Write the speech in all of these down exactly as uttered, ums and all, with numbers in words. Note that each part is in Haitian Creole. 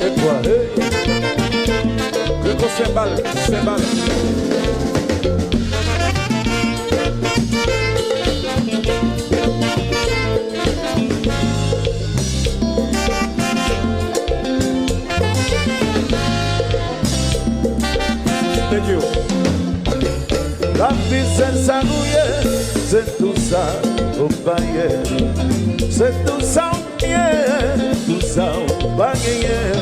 E kwa, hey. Rico, senbal, senbal. Thank you. Lavi se sa nou ye, se tou sa ou pa ye. Se tou sa ou ye, tou sa ou pa genyen.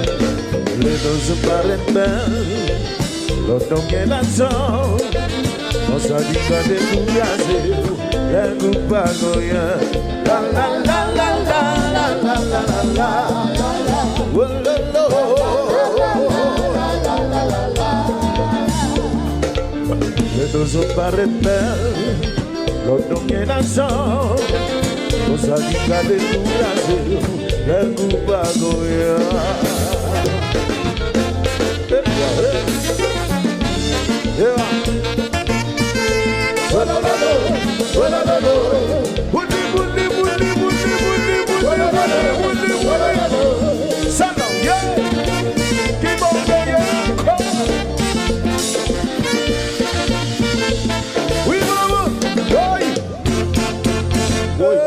Lè nou sou parèt bèl, lòt nou gen lajan. Konsa li ka dekouraje w, lè nou pa genyen. La, la, la. Oh, la, la. Lè nou sou parèt bèl, lòt nou gen lajan. Konsa li ka dekouraje w, lè nou pa genyen. Epa, epa. Sa nan ye. Ki bon ke ye. Wi, manman. Woy. Woy.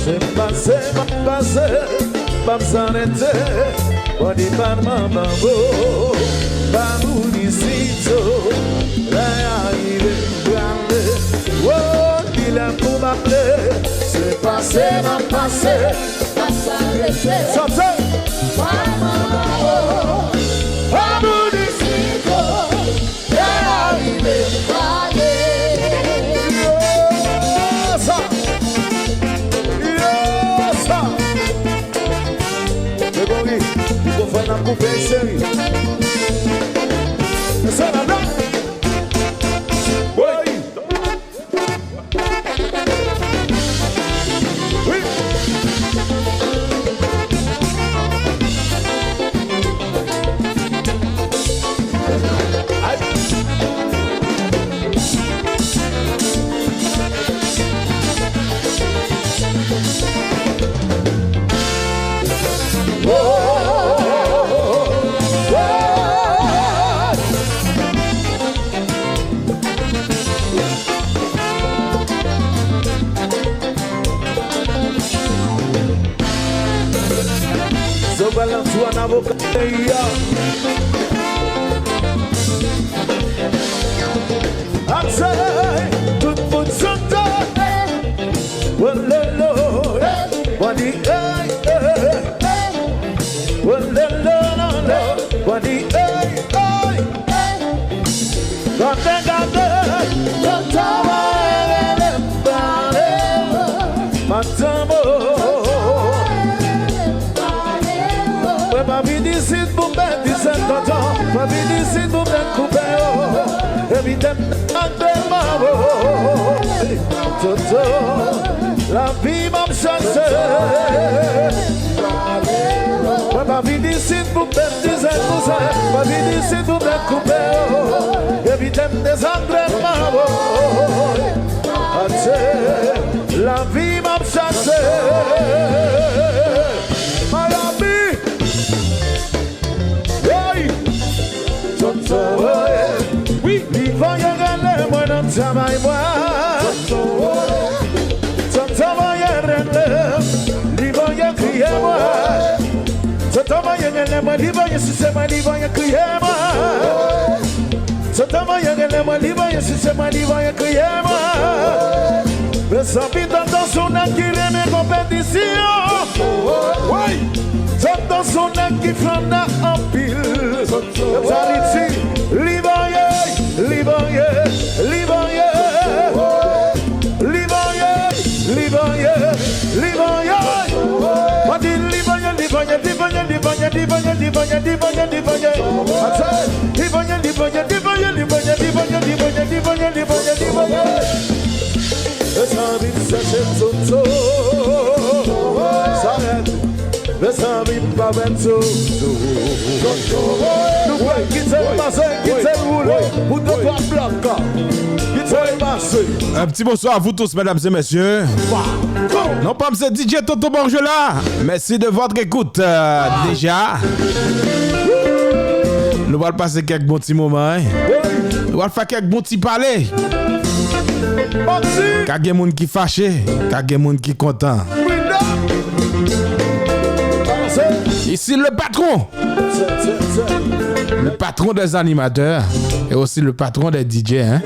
Se pase, m ap pase, m ap san rete. Bò depatman Manbo, pa moun isit, lè a rive m prale. Wo, li lè pou m ale. Se pase, m ap pase, m ap san rete. Chante. Pa moun, pa moun isit. Lè a rive m prale. Yes, sir. Yes, sir. Gregory, ou konn fè n ap koupe, cheri. Mesye, la, la. Wi. Ay. Oh, oh, oh, oh. Zobal nan tou an avoka peyi a. Ap se tout moun chante. Wololo, mwen di, hey, hey, hey. Wololo, lolo, mwen di, hey, hey, hey. Gade, gade, tonton mwen rele m pale. Madanm, oh. Mwen pa vin isit pou pèdi sèn tonton. Mwen vin isit pou pèdi koupe yo. Evite m nan deman, oh. Tonton, lavi m ap chache. Mwen pa vin isit pou pèdi sèn kouzen. Mwen vin isit pou pèdi koupe yo. Evite m dezagreman, oh. Atche, lavi m ap chache. Miami. Hey! Tonton Woye. Wi. Li voye rele mwen nan travay mwen. Tonton Woye. Tonton Woye rele m. Li voye kriye mwen. Tonton Woye rele mwen. Li voye sise mwen. Li voye kriye mwen. Tonton Woye rele mwen. Li voye sise mwen. Li voye kriye mwen. Mezanmi, tonton se yon nèg ki renmen konpetisyon. Woy! Tonton se yon nèg ki flanè anpil. Sa li di, li vanyan, li vanyan, li vanyan, li vanyan, li vanyan, li vanyan. Mwen di li vanyan, li vanyan, li vanyan, li vanyan, li vanyan, li vanyan, li vanyan, li vanyan. Atè, li vanyan, li vanyan, li vanyan, li vanyan, li vanyan, li vanyan, li vanyan, li vanyan, li vanyan. Mezanmi, m chèche Toto. Sa rèd. Mezanmi, m pa wè Toto. Nou pral kite l pase, kite l woule pou de twa blòk. Kite l pase. Un petit bonsoir à vous tous, mesdames et messieurs. Non pa m se D J Toto Borgela. Merci de votre écoute, euh, déjà. Nou pral pase kèk bon ti moman, hein. Nou pral fè kèk bon ti pale. Ka gen moun ki fache, ka gen moun ki kontan. Ici le patron. Le patron des animateurs et aussi le patron des D J, hein.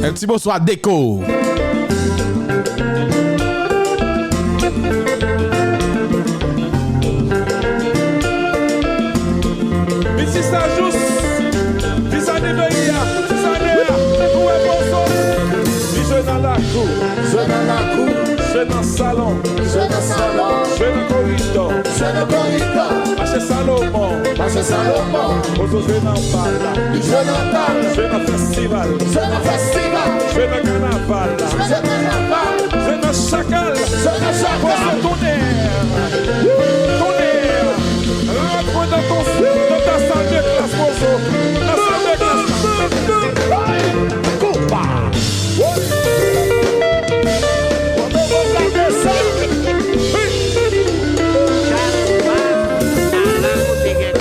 Un petit bonsoir Deco. Misi Sajous, kisa li vle a, kisa li a, nou wè pozo. Li jwe nan lakou, jwe nan lakou, jwe nan salon, jwe nan salon, jwe nan koridò, jwe nan koridò. Mache Salomon, mache Salomon. Pozo jwe nan bal, li jwe nan bal, jwe nan festival, jwe nan festival, jwe nan kanaval, jwe nan kanaval. Jwe nan chakal. Jwe nan chakal. Pozo tonè. Tonè. Rantre nan ton, nan ta sal de klas, pozo. Nan sal de klas. Konpa.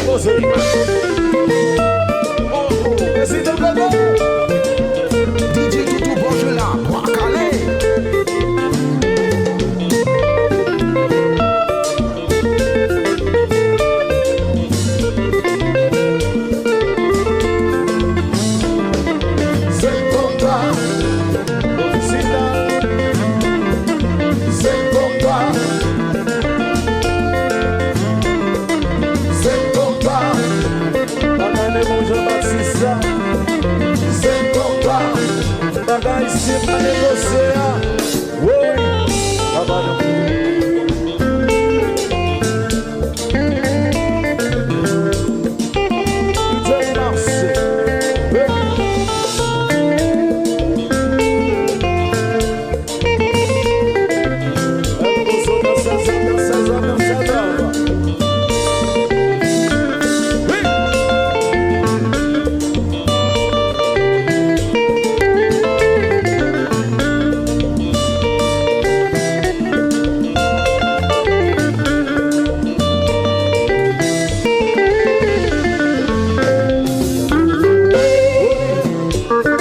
Pozo. Prezidan Gogo. D J Toto Borgela, Bwa Kale. Se konpa, se konpa, se konpa. Bagay de bon Jean Baptiste la. Se konpa. Bagay se pa negosye a. Woy. Papa nou. Pito mache.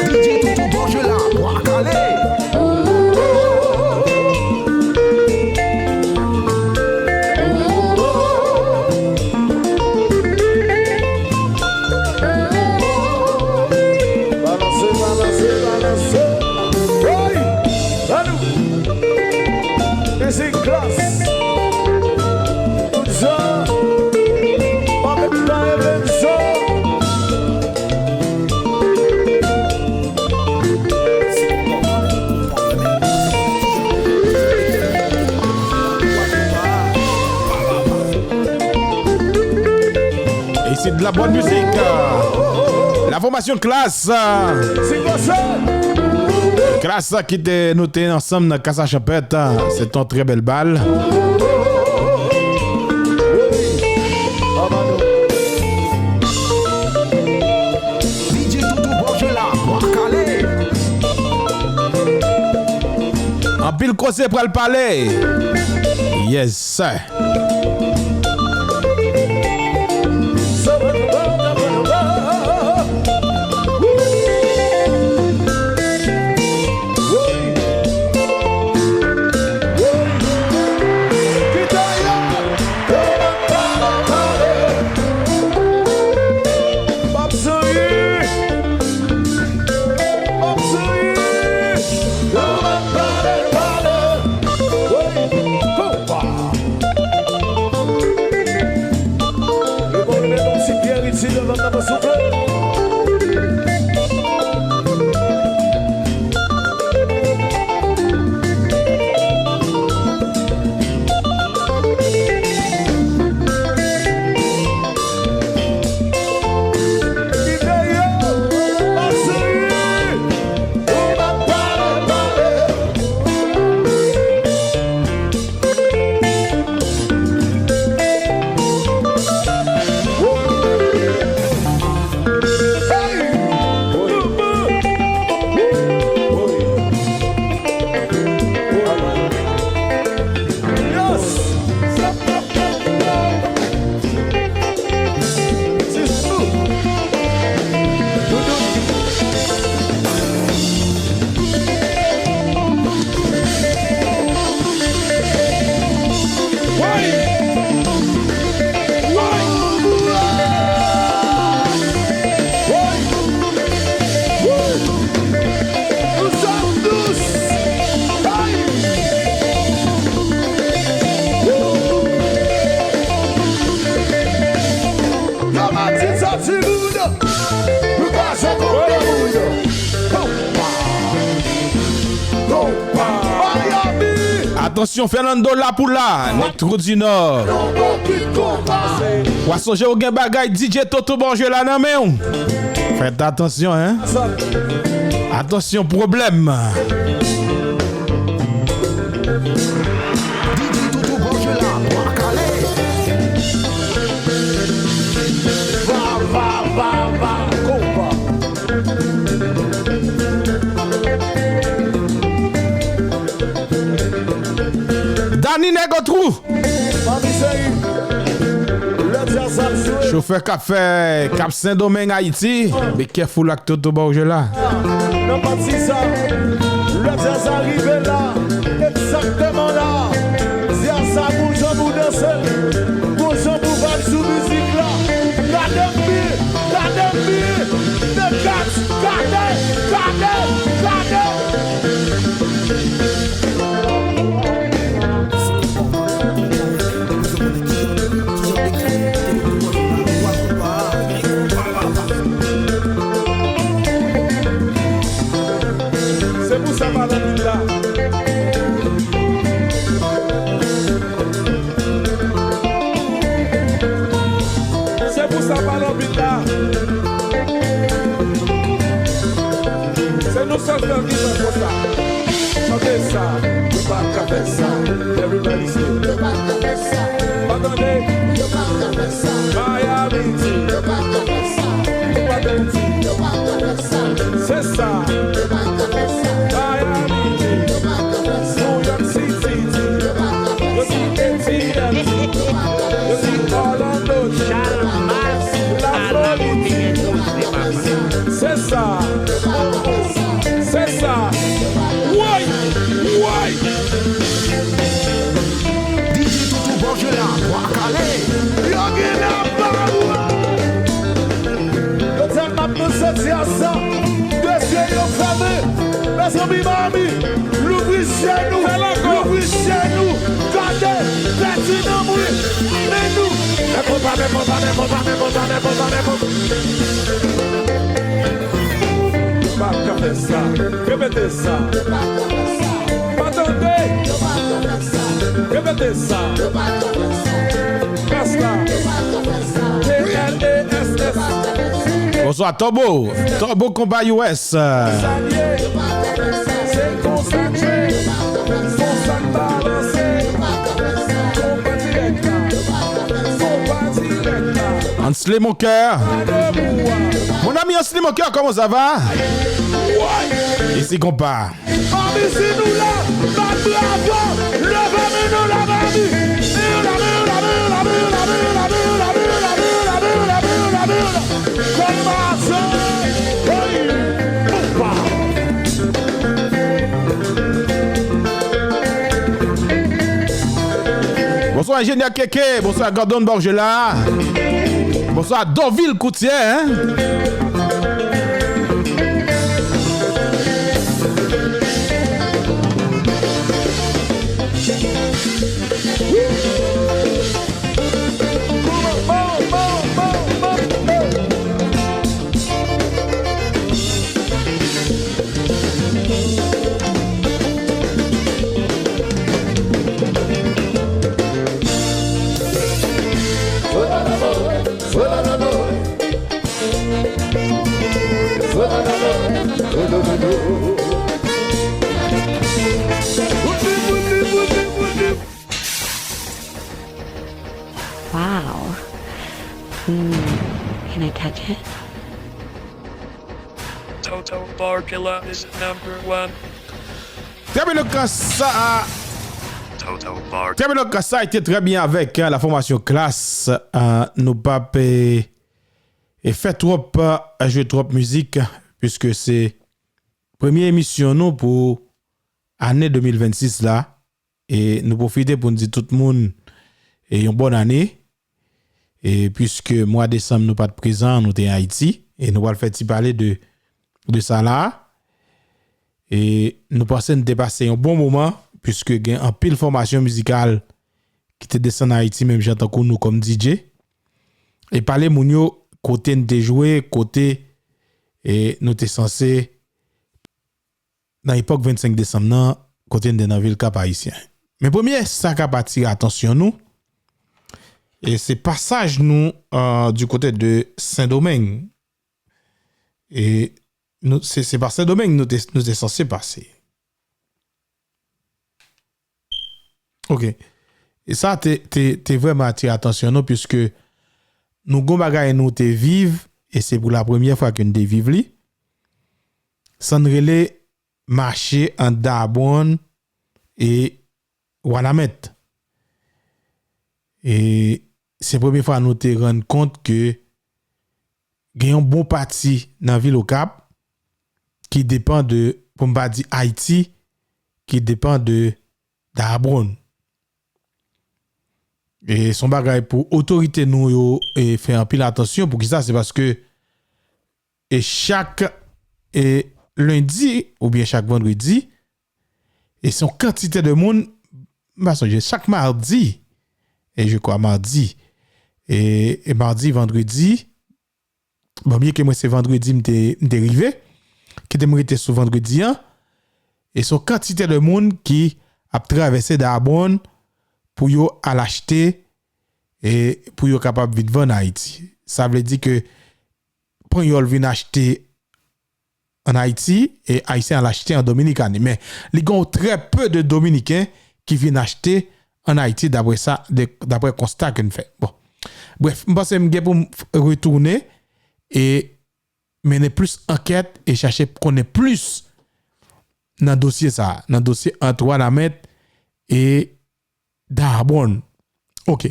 D J Toto Borgela, Bwa Kale. Balanse, balanse, balanse. Hey! Anou! Mizik klas. Tout jan. Pa met nan evenzo. Et c'est de la bonne musique. La formation Klass. Klass ki te, nou te ansanm nan Kasa Chanpèt. C'est un très bel bal. D J Toto Borgela, Bwa Kale. Anpil koze pral pale. Yes, sir. Atansyon, Fernando Lapoula, nèg Trou di Nò. W a sonje w gen bagay D J Toto Borgela nan men w. Fèt atansyon, en. Atansyon, pwoblèm. D J Toto Borgela, Bwa Kale. Va, va, va, va, konpa. Dany Nèg Otrou. Chofè k ap fè, k ap Sendomeng, Ayiti. Be careful ak Toto Borgela. Nan pati sa, lè djaz la rive la, egzakteman la, djaz sa gon jan pou danse l, gon jan pou vibe sou mizik la. Gade m byen, gade m byen, de kat, gade, gade, gade. Se pou sa m al anpil la. Se pou sa m al anpil la. Se nou sèl frè ki fè konsa. Tande sa. Yo pa ka fè sa. Everybody say. Yo pa ka fè sa. Atande. Yo pa ka fè sa. Miami di. Yo pa ka fè sa. Guadeloupe di. Yo pa ka fè sa. Se sa. Yo pa ka fè sa. Miami di. Yo pa ka fè sa. New York City di. Yo pa ka fè sa. Yo di A T L di. Yo pa ka fè sa. Yo di Orlando di. Yo pa ka fè sa. La Floride di. Yo pa ka fè sa. Se sa. Yo pa ka fè sa. Se sa. Woy! Woy! D J Toto Borgela, Bwa Kale. Yo gen la pa ou. Yo di m ap danse djaz sa. De zye yo fèmen. Mezanmi, Miami, louvri je nou. Louvri je nou. Gade, pèdi nan mwen. Men nou. Men konpa, men konpa, men konpa, men konpa, men konpa, men konpa. Yo pa ka fè sa. Repete sa. Pa tande. Repete sa. Test la. T L E S S. Bonswa, Tobo. Tobo konpa U S. Sa l ye. Se konsa k ye. Konsa k balanse. Konpa dirèk la. Konpa dirèk la. Ansley Mon Cœur. Mon ami Ansley Mon Cœur, comment ça va? Ici, compa. Mami, si nou la, bat bravo, leve men nou la, mami. Kalmason, hey, poupa. Bonswa, enjenyè Keke. Bonswa, Gordon Borgela. Bonswa, Donvil Koutye, hein? Wow. Hmm. Can I touch it? Toto Borgila is number one. Très bien, donc, ça a Toto Borg. Très bien, donc, ça a été très bien avec, hein, la formation Klass. Euh, nou p ap, euh, e fè twòp, euh, jwe twòp mizik, puiske se premye emisyon nou pou ane de mil vennsis la. E nou pwofite pou n di tout moun, e, yon bòn ane. E puiske mwa desanm nou pa t prezan, nou te Ayiti. E nou pral fè ti pale de, de sa la. E nou panse n te pase yon bon moman, puiske gen anpil fòmasyon mizikal ki te desann Ayiti, menm jan tankou nou kòm D J. E pale moun yo kote n te jwe, kote, e, nou te sanse nan epòk vennsenk desanm nan, kote n te nan vil Kap Ayisyen. Men premye sa k ap atire atansyon nou, e se pasaj nou, euh, du côté de Sendomeng. E nou, se, se pa Sendomeng nou te, nou te sanse pase. Ok. E sa te, te, te vrèman atire atansyon nou, puiske nou gon bagay nou te viv, e se pou la premyè fwa ke n te viv li. Sa n rele mache ant Dabwonn e Wanament. E se premye fwa nou te rann kont ke gen yon bon pati nan vil Okap ki depann de, pou m pa di Ayiti, ki depann de Dabwonn. E se yon bagay pou otorite nou yo, e, fè anpil atansyon. Poukisa? Se paske, e, chak, e, lendi oubyen chak vandredi, e se yon kantite de moun, m pa sonje, chak madi, e je kwa madi, e, e madi, vandredi, bon, byen ke mwen se vandredi m te, m te rive, kite m rete sou vandredi an, e se yon kantite de moun ki ap travèse Dabwonn pou yo al achte, e pou yo kapab vin vann Ayiti. Sa vle di ke Panyòl vin achte an Ayiti e Ayisyen al achte an Dominikani. Men, li gen trè pe de Dominiken ki vin achte an Ayiti, daprè sa, de, daprè konsta ke n fè. Bon. Brèf, m panse m gen pou m f-, retounen e mennen plis ankèt e chache konnen plis nan dosye sa, nan dosye ant Wanament e Dabwonn. Ok.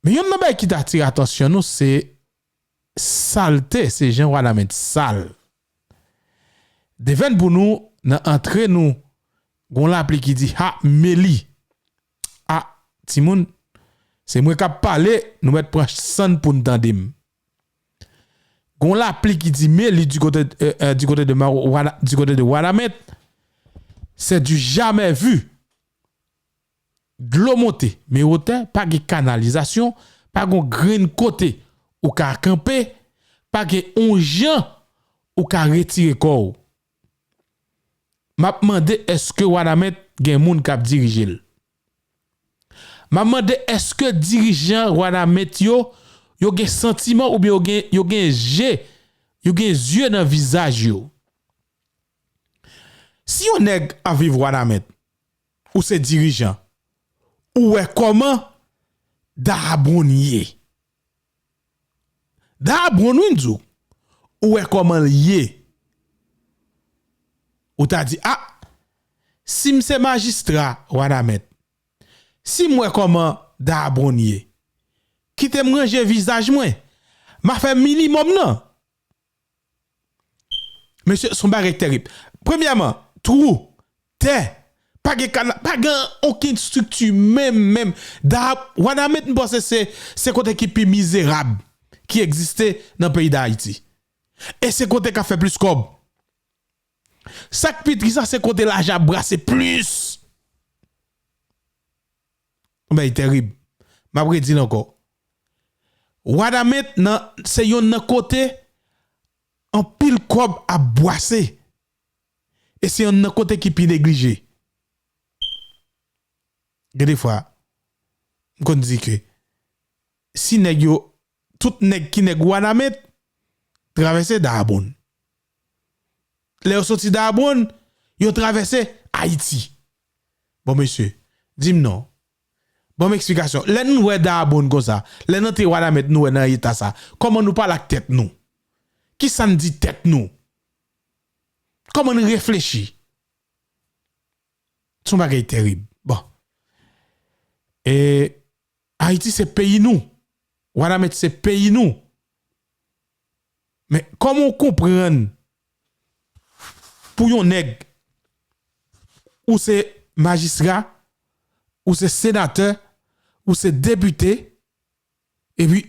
Men yonn nan bagay ki t atire atansyon nou, se salte, se jan Wanament sal. Devèn pou nou, nan antre nou, gon lapli ki di, "Ha, Meli." A, timoun, se mwen k ap pale, nou mèt pran san n pou n tande m. Gon lapli ki di, "Meli, du côté, euh, euh, du côté de Ma-, Wana-, du côté de Wanament, c'est du jamais vu." Dlo monte, men wotè, pa gen kanalizasyon, pa gen grenn kote ou ka kanpe, pa gen on jan ou ka retire kò w. M ap mande èske Wanament gen moun k ap dirije l. M ap mande èske dirijan Wanament yo, yo gen santiman oubyen yo gen, yo gen je, yo gen zye nan vizaj yo. Si yon nèg ap viv Wanament, ou se dirijan, ou wè kòman Dabwonn ye. Dabwonn, wi, m di w, ou wè kòman l ye. Ou ta di, a, si m se majistra Wanament, si m wè kòman Dabwonn ye, kite m ranje vizaj mwen, m a fè minimòm nan. Mesye, se yon bagay tèrib. Premyèman, twou, tè, pa gen kana-, pa gen okenn estrikti menm, menm. Da-, Wanament, m panse se, se kote ki pi mizerab ki egziste nan peyi Dayiti. E se kote k ap fè plis kòb. Sa k pi tris la, se kote lajan ap brase plis. Yon bagay tèrib. M ap redi l ankò. Wanament nan, se yonn nan kote anpil kòb ap bwase. E se yonn nan kote ki pi neglije. Gen de fwa, m konn di ke si nèg yo, tout nèg ki nèg Wanament, travèse Dabwonn. Lè yo soti Dabwonn, yo travèse Ayiti. Bon, mesye, di m non. Ban m eksplikasyon. Lè n wè Dabwonn konsa, lè n antre Wanament nou wè nan eta sa, kòman nou pale ak tèt nou? Kisa n di tèt nou? Kòman n reflechi? Se yon bagay tèrib. Bon. E Ayiti se peyi nou. Wanament se peyi nou. Men kòman w konprann pou yon nèg, ou se majistra, ou se senatè, ou se depite, epi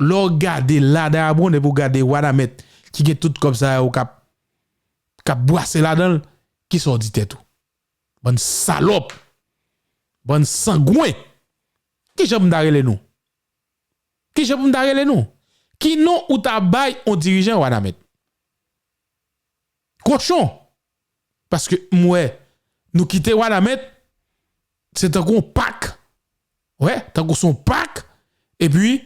lè w gade la Dabwonn epi w gade Wanament ki gen tout kòb sa yo k ap, k ap bwase ladan l, kisa w di tèt ou? Bann salòp. Bann sangwen. Kijan pou m ta rele nou? Kijan pou m ta rele nou? Ki non ou ta bay yon dirijan Wanament? Kochon. Paske m wè nou kite Wanament, Se tankou yon pak. Wè, tankou se yon pak. Epi,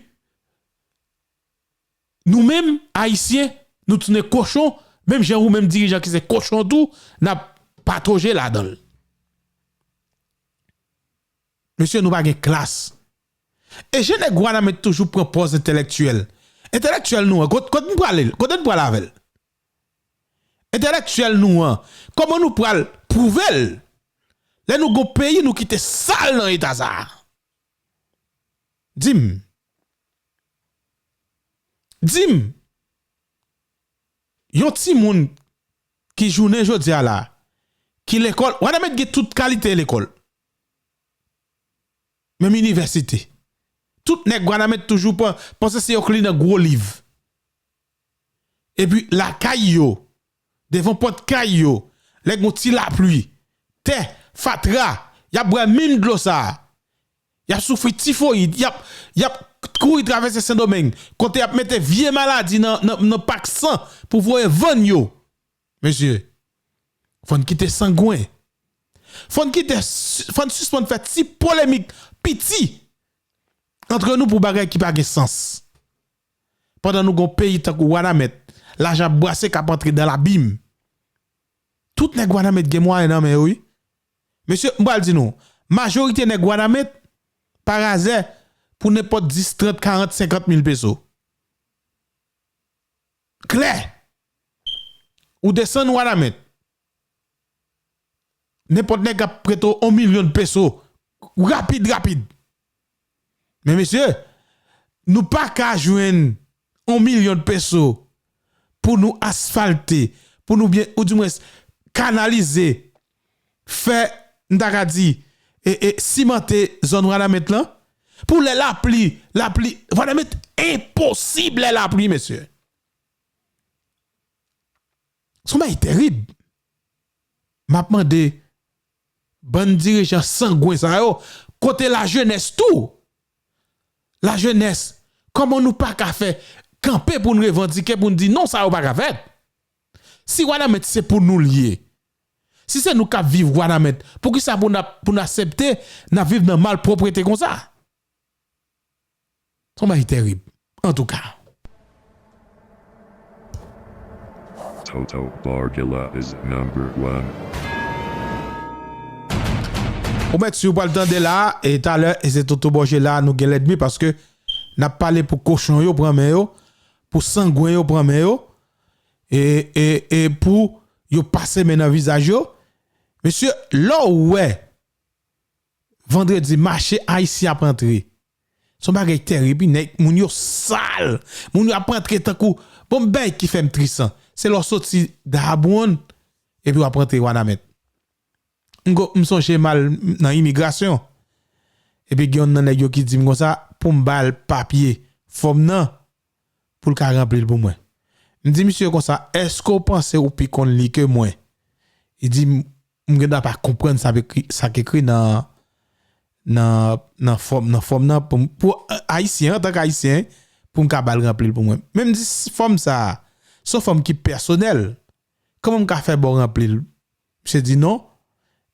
nou menm, Ayisyen, nou tounen kochon, menm jan ou menm dirijan ki se kochon tou, n ap patoje ladan l. Mesye, nou pa gen klas. E jan nèg Wanament toujou pran pòz entèlektyèl. Entèlektyèl nou an, kot, kot n prale, kote n prale avè l? Entèlektyèl nou an, kòman nou pral pwouve l? Lè nou gon peyi, nou kite sa l nan eta sa a. Di m. Di m. Yon timoun ki jounen jodi a la, ki lekòl, Wanament gen tout kalite lekòl. Menm inivèsite. Tout nèg Wanament toujou pan-, panse se yo k li nan gwo liv. Epi lakay yo, devan pòt kay yo, lè gon ti lapli, tè, fatra, y ap bwè menm dlo sa a. Y ap soufri tifoyid, y ap, y ap kouri travèse Sendomeng, kote y ap mete vye maladi nan, nan, nan pak san pou voye vann yo. Mesye, fò n kite sangwen. Fò n kite, fò n sispann fè ti polemik piti antre nou pou bagay ki pa gen sans. Pandan nou gon peyi tankou Wanament, lajan ap brase k ap antre dan labim. Tout nèg Wanament gen mwayen nan men yo, wi. Mesye, m pral di nou, majorite nèg Wanament, parazè, pou nenpòt dis, trant, karant, senkant mil peso. Klè. Ou desann Wanament. Nenpòt nèg ap prete w yon milyon peso. Rapid, rapid. Men mesye, nou pa ka jwenn yon milyon peso pou nou asfalte, pou nou byen, ou dimwens kanalize, fè, m ta ka di, e, e, simante zòn Wanament lan, pou lè lapli, lapli, Wanament enposib lè lapli, mesye. Se yon bagay terib. M ap mande bann dirijan sangwen sa yo, kote lajenès tou? Lajenès, kòman nou pa ka fè kanpe pou n revandike, pou n di non, sa yo pa ka fèt? Si Wanament se pou nou l ye, si se nou k ap viv Wanament, poukisa pou n ap, pou n aksepte n ap viv nan malpwoprete konsa? Se yon bagay terib. Antouka. Toto Borgila is number one. Ou mèt si w pral tande la, e talè, e se Toto Borgila, nou gen lènmi, paske n ap pale pou kochon yo pran men yo, pou sangwen yo pran men yo, e, e, e pou yo pase men nan vizaj yo. Mesye, lè w wè vandredi, mache ayisyen ap antre. Se yon bagay terib, wi, nèg, moun yo sal. Moun yo ap antre tankou, bon, bagay ki fè m tris lan, se lè w soti Dayabonn, epi w ap antre Wanament. M go-, m sonje m al nan imigrasyon. Epi gen youn nan nèg yo ki di m konsa, pou m ba l papye fòm nan, pou l ka ranpli l pou mwen. M di misye konsa, èske w panse ou pi konn li ke mwen? Li di m, m gen dwa pa konprann sa k ekri, sa k ekri nan, nan, nan fòm, nan fòm nan pou m, pou, eh, ayisyen, antanke ayisyen, pou m ka ba l ranpli l pou mwen. Men m di, si fòm sa a, se yon fòm ki pèsonèl, kòman m ka fè ba w ranpli l? Misye di non,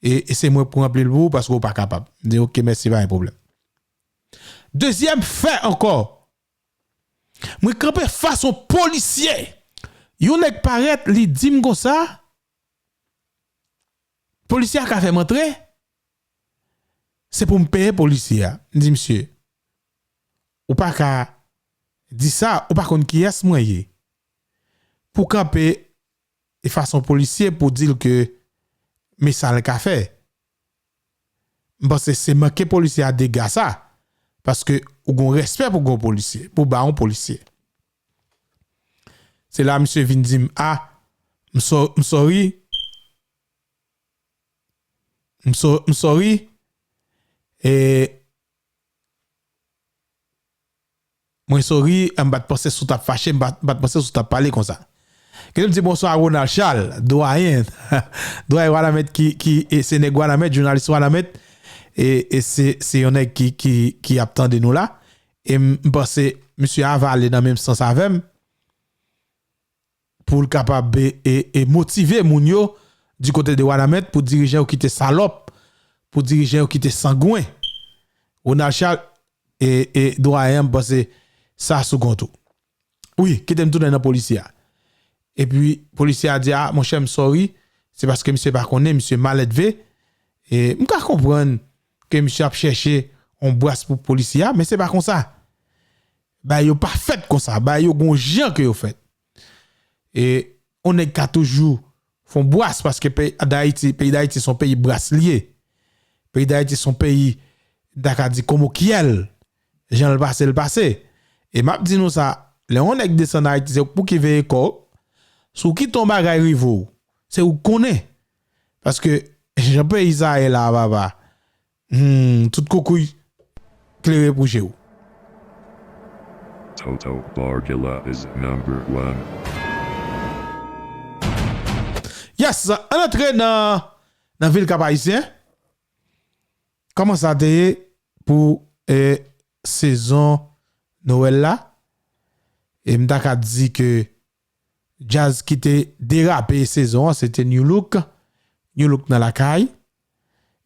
e, e se mwen pou ranpli l pou ou paske ou pa kapab. M di, oke, mèsi, pa gen pwoblèm. Dezyèm fè ankò, mwen kanpe fas yon polisye. Yon nèg parèt, li di m konsa, polisye a ka fè m antre, se pou m peye polisye a. M di, misye, ou pa ka di sa, ou pa konn kiyès mwen ye. Pou kanpe e fason polisye pou di l ke men sa l ka fè. M panse se manke polisye a dega sa, paske ou gon respè pou gon polisye, pou ba yon polisye. Se la misye vin di m, a, m so-, m sorry, m so-, m sorry, e mwen sorry, m pa t panse si w t ap fache, m pa, m pa t panse si w t ap pale konsa. Kite m di bonswa a Ronald Charles, dwayen. Dwayen Wanament ki, ki, e se nèg Wanament, jounalis Wanament. E, e se, se yon nèg ki, ki, ki ap tande nou la. E m, m panse misye a va ale nan menm sans avè m. Pou l kapab e, e, e motive moun yo di kote de Wanament pou dirijan yo kite salòp, pou dirijan yo ki te sangwen. Ronald Charles, e, e, dwayen an, m panse sa sou kont ou. Wi, kite m tounen nan polisye a. Epi, polisye a di, "A, monchè, m sorry, se paske misye pa konnen, misye maledve." E m ka konprann ke misye ap chèche yon bras pou polisye a, men se pa konsa. Bagay yo pa fèt konsa, bagay yo gon jan ke yo fèt. E yon nèg ka toujou fè yon bras, paske peyi Dayiti, peyi Dayiti se yon peyi bras li ye. Peyi Dayiti se yon peyi, m ta ka di, komokyèl. Jan l pase, l pase. E m ap di nou sa, lè yon nèg desann Ayiti, se pou ki veye kò w. Si w kite yon bagay rive w, se ou k konnen. Paske jan peyi sa ye la, papa, hmm, tout koukouy klere pou je w. Toto Borgula is number one. Yes, ann antre nan, nan vil Kap Ayisyen. Kòman sa te ye pou, e, sezon Nwèl la? E m ta ka di ke djaz ki te derape sezon an, se te New Look. New Look nan lakay.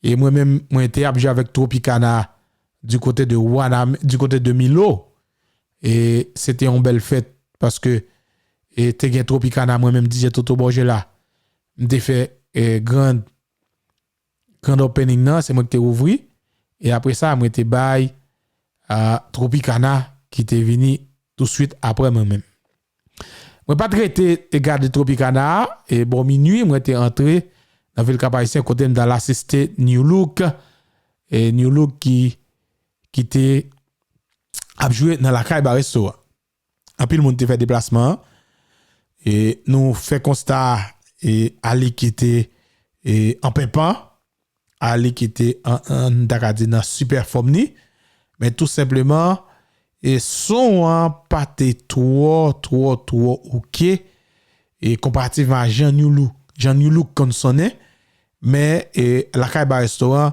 E mwen menm, mwen te ap jwe avèk Tropicana du côté de Waname, du côté de Milo. E se te yon bèl fèt paske, e, te gen Tropicana, mwen menm, D J Toto Borgula. M te fè, e, grand, grand opening nan, se mwen ki te ouvri. E apre sa, mwen te bay a Tropicana ki te vini touswit apre mwen menm. Mwen pa t rete e gade Tropicana a, e bò minui, mwen te antre nan vil Kap Ayisyen kote m t al asiste New Look, e New Look ki, ki te ap jwe nan lakay Baresto a. Anpil moun te fè deplasman an. E nou fè konsta, e, Ali ki te, e, an penpan, Ali ki te an, an, n ta ka di nan sipè fòm ni. Men tou senpleman, e, son an pa te twò, twò, twò oke. E konparativman a jan New Look, jan New Look konn sonnen. Men, e, lakay Baresto a,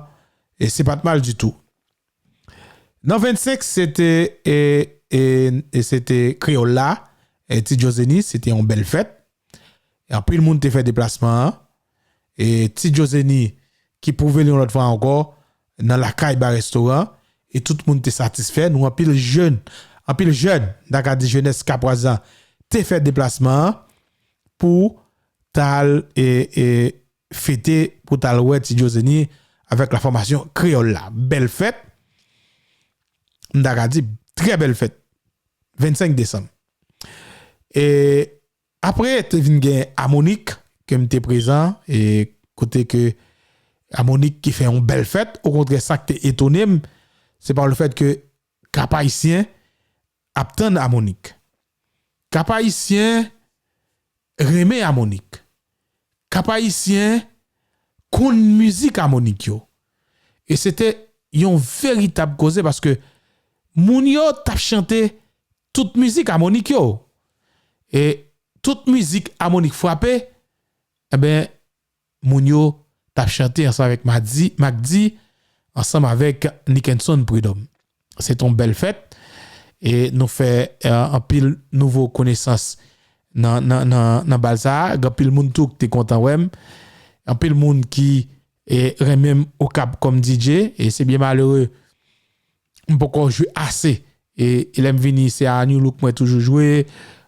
e, se pa t mal ditou. Nan vennsenk, se te, e, e, e se te Kreyòl la, e, Ti Djozeni, se te yon bèl fèt. E anpil moun te fè deplasman an. E Ti Djozeni ki pwouve l yon lòt fwa ankò nan lakay Baresto a, e tout moun te satisfè. Nou anpil jèn, anpil jèn, n ta ka di jenès kapwaz la, te fè deplasman an pou t al, e, e, fete, pou t al wè Ti Djozeni avèk la fòmasyon Kreyòl la. Bèl fèt, m ta ka di, trè bèl fèt, vennsenk desanm. E apre, te vin gen Amonik, ke m te prezan, e kote ke Amonik ki fè yon bèl fèt, okontrè, sa k te etone m, se pa le fèt ke Kap Ayisyen ap tann Amonik. Kap Ayisyen renmen Amonik. Kap Ayisyen konn mizik Amonik yo. E se te yon veritab koze paske moun yo t ap chante tout mizik Amonik yo. E tout mizik Amonik frape, enben, moun yo t ap chante ansanm avèk Madi, Macdy, ansanm avèk Nickenson Prud'homme. Se t on bèl fèt. E nou fè, e, anpil nouvo konesans nan, nan, nan, nan bal sa a. Gen anpil moun tou ki te kontan wè m. Anpil moun ki, e, renmen m Okap kòm D J. E se byen malere, m poko jwe ase. E, e lè m vini, se a New Look mwen toujou jwe.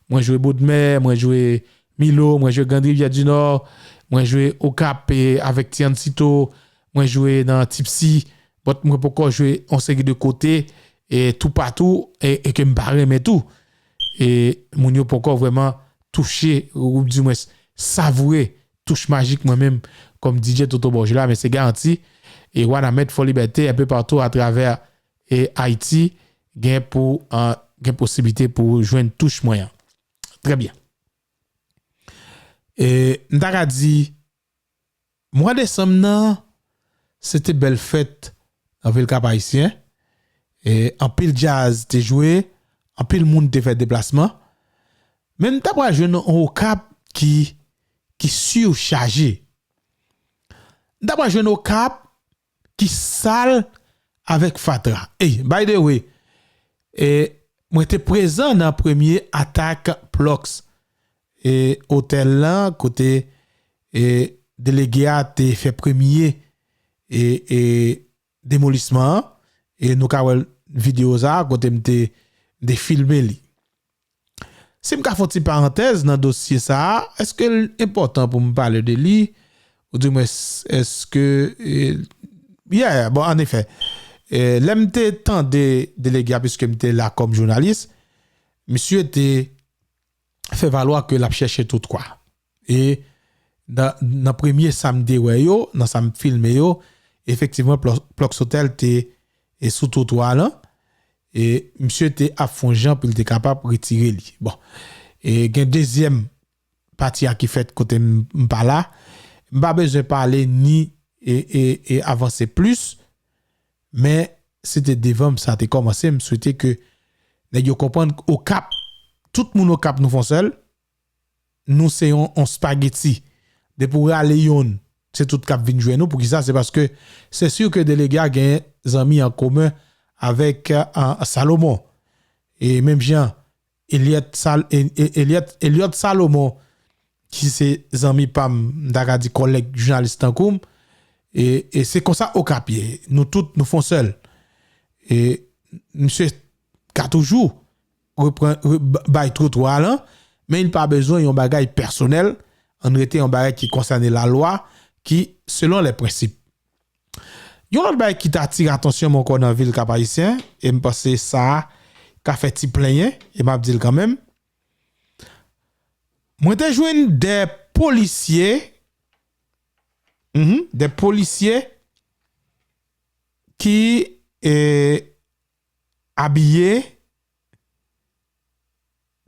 Mwen jwe Bodmè, mwen jwe Milo, mwen jwe Grand Rivière du Nord, mwen jwe Okap, e, avèk Tiancito, mwen jwe nan Tipsy, but mwen poko jwe on seri de kote, e, toupatou, e, e ke m pa renmen tou. E moun yo poko vrèman touche, ou di mwens, savoure touch majik mwen menm kòm D J Toto Borgula, men se garanti, e Wanament, Fò Libète, enpe patou atravè, e Ayiti, gen pou, e, gen posiblite pou jwenn touch mwen an. Trè byen. E m ta ka di, mwa desanm nan, se te bèl fèt nan vil Kap Ayisyen. E anpil djaz te jwe, anpil moun te fè deplasman. Men m ta pral jwenn yon Okap ki, ki sichaje. M ta pral jwenn Okap ki sal avèk fatra. Ey, by the way, e, mwen te prezan nan premye atak Plux, e, otèl lan, kote, e, delege a te fè premye, e, e demolisman an, e nou ka wè videyo sa a kote m te, m te filme li. Si m ka fè yon ti parantèz nan dosye sa a, èske l enpòtan pou m pale de li? Ou di mwen, èske, e, yeah, bon, an efè, e, lè m te tande delege a, piske m te la kòm jounalis, misye te fè valwa ke l ap chèche tout kwa. E nan, nan premye sa m te wè yo, nan sa m filme yo, efektivman, Plò-, Plòk Sotèl te, e, sou twotwa a lan, e misye te ap fè yon jan pou l te kapab retire li. Bon, e gen dezyèm pati a ki fèt kote m, m pa la. M pa bezwen pale ni, e, e, e avanse plis, men se te devan m sa te kòmanse. M swete ke nèg yo konprann Okap, tout moun Okap nou fè yon sèl, nou se yon, yon spageti. Depi w rale yonn, se tout k ap vin jwenn ou. Poukisa? Se paske se si ke delege a gen zanmi an komen avèk, e, Salomon. E menm jan, Eliot Sal-, E-, E-, Eliot, Eliot Salomon, ki se zanmi pa m, m ta ka di kòlèg jounalis tankou m, e, e se konsa Okap ye. Nou tout, nou fè yon sèl. E misye ka toujou reprann, re-, ba-, bay twotwa a lan, men li pa bezwen yon bagay pèsonèl, ann rete yon bagay ki konsène lalwa, ki selon lè prensip. Yon lòt bagay ki t atire atansyon m ankò nan vil Kap Ayisyen, e m panse sa a ka fè ti plenyen, e m ap di l kanmenm. Mwen te jwenn de polisye, mhm, de polisye ki, e, abiye,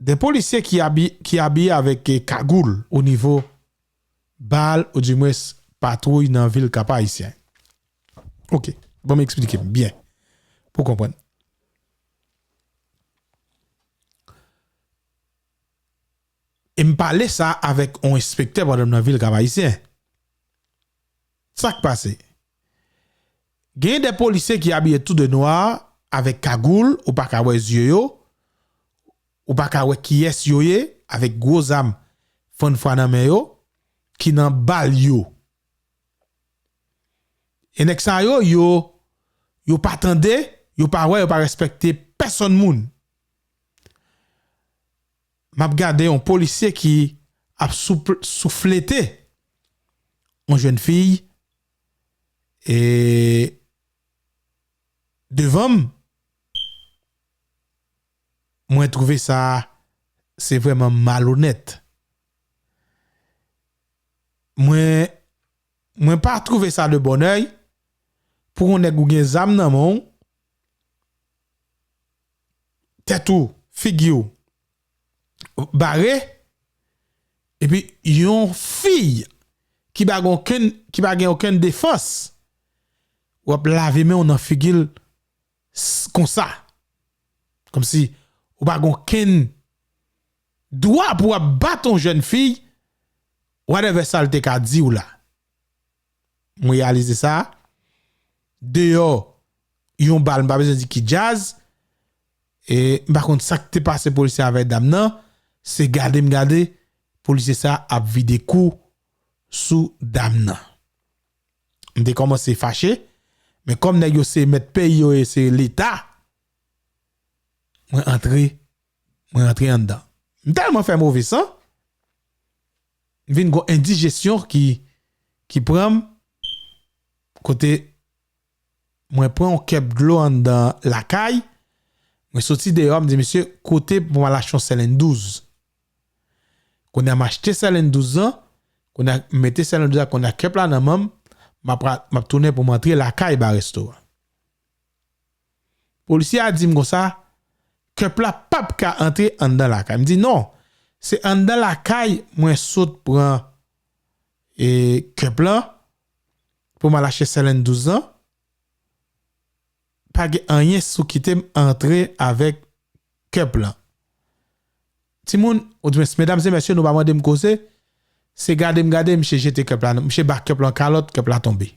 de polisye ki abi-, ki abiye avèk, e, kagoul o nivo bal, oudimwens patwouy nan vil Kap Ayisyen. Oke, ban m eksplike m byen pou w konprann. E m pale sa avèk yon enspektè pandan m nan vil Kap Ayisyen. Sa k pase? Gen de polisye ki abiye tou de nwa avèk kagoul, ou pa ka wè zye yo, ou pa ka wè kiyès yo ye, avèk gwo zam fann fwa nan men yo, ki nan bal yo. E nèg sa yo, yo, yo pa tande, yo pa wè, yo pa respekte pèsonn moun. M ap gade yon polisye ki ap souf-, souflete yon jèn fi, e, devan m. Mwen twouve sa, se vrèman malonèt. Mwen, mwen pa twouve sa de bònèy pou yon nèg ou gen zam nan men w, tèt ou, figi w bare, epi yon fi ki pa gen okenn, ki pa gen okenn defans, w ap lave men w nan figi l s-, konsa. Kòmsi ou pa gen okenn dwa pou w ap bat yon jèn fi, whatever sa l te ka di w la. Mwen reyalize sa. Deyò, yon bal, m pa bezwen di ki djaz. E m pa konn sa k te pase polisye avèk dam nan. Se gade m gade, polisye sa ap vide kou sou dam nan. M te kòmanse fache, men kòm nèg yo se mèt peyi yo e se Leta, mwen antre, mwen antre anndan. M tèlman fè move san, m vin gon endijesyon ki, ki pran m, kote mwen pran yon kèp dlo anndan lakay, mwen soti deyò, m di, "Mesye, kote pou m al achte yon sèlèn douz?" Kounye a m achte sèlèn douz lan, kounye a m mete sèlèn douz la, kounye a kèp la nan men m, m ap ra-, m ap tounen pou m antre lakay ba resto a. Polisye a di m konsa, "Kèp la p ap ka antre anndan lakay." M di, "Non, se anndan lakay mwen sot pran, e, kèp lan pou m al achte sèlèn douz lan." Pa gen anyen sou kite m antre avèk kèp lan. Timoun, oudimwens, medam e mesye, nou pa mande m koze, se gade m gade, misye jete kèp la, misye ba kèp lan kalòt, kèp la tonbe.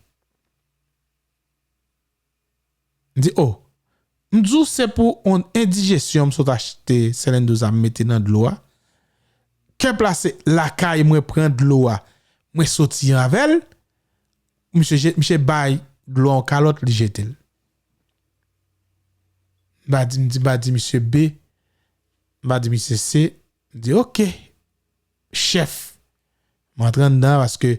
M di, "O." M di w se pou yon endijesyon m sot achte sèlèn douz a m mete nan dlo a. Kèp la se lakay mwen pran dlo a, mwen soti avè l. Misye je-, misye bay dlo a yon kalòt, li jete l. M pa di, m di, m pa di misye B, m pa di misye C, m di, "Ok, chèf, m antre anndan paske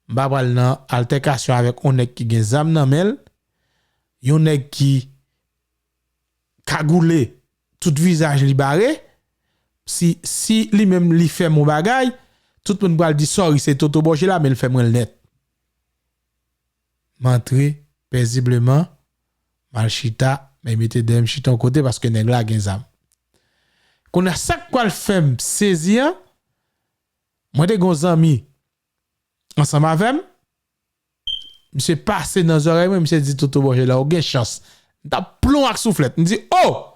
m pa pral nan altèkasyon avèk yon nèg ki gen zam nan men l, yon nèg ki kagoule, tout vizaj li bare, si, si li menm li fè m yon bagay, tout moun pral di, 'Sorry, se Toto Bòjela, men l fè mwen l nèt.'" M antre pezibleman, m al chita, men mete dèyè m chita yon kote paske nèg la gen zam. Kounye a, sa k pral fè m sezi an, mwen te gen yon zanmi ansanm avè m, misye pase nan zòrèy mwen, misye di, "Toto Bòjela, ou gen chans." M t ap plon ak souflèt. M di, "O!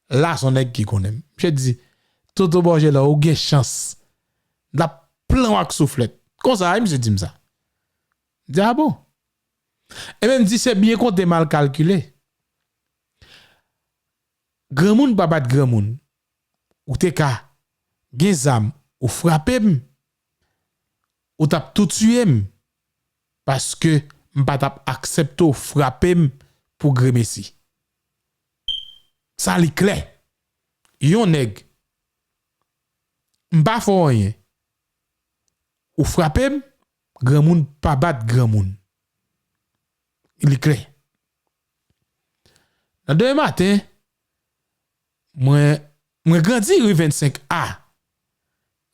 La, se yon nèg ki konnen m." Misye di, "Toto Bòjela, ou gen chans." M t ap plon ak souflèt. Konsa, wi, misye di m sa. M di, "A bon?" Ebyen, m di, "Se byen konte, mal kalkile." Granmoun pa bat granmoun. Ou te ka gen zam, ou frape m, ou t ap tou tiye m, paske m pa t ap aksepte w frape m pou gremesi. Sa li klè. Yon nèg, m pa fè w anyen. Ou frape m, granmoun pa bat granmoun. Li klè. Nan demen maten, mwen, mwen grandi ri vennsenk A.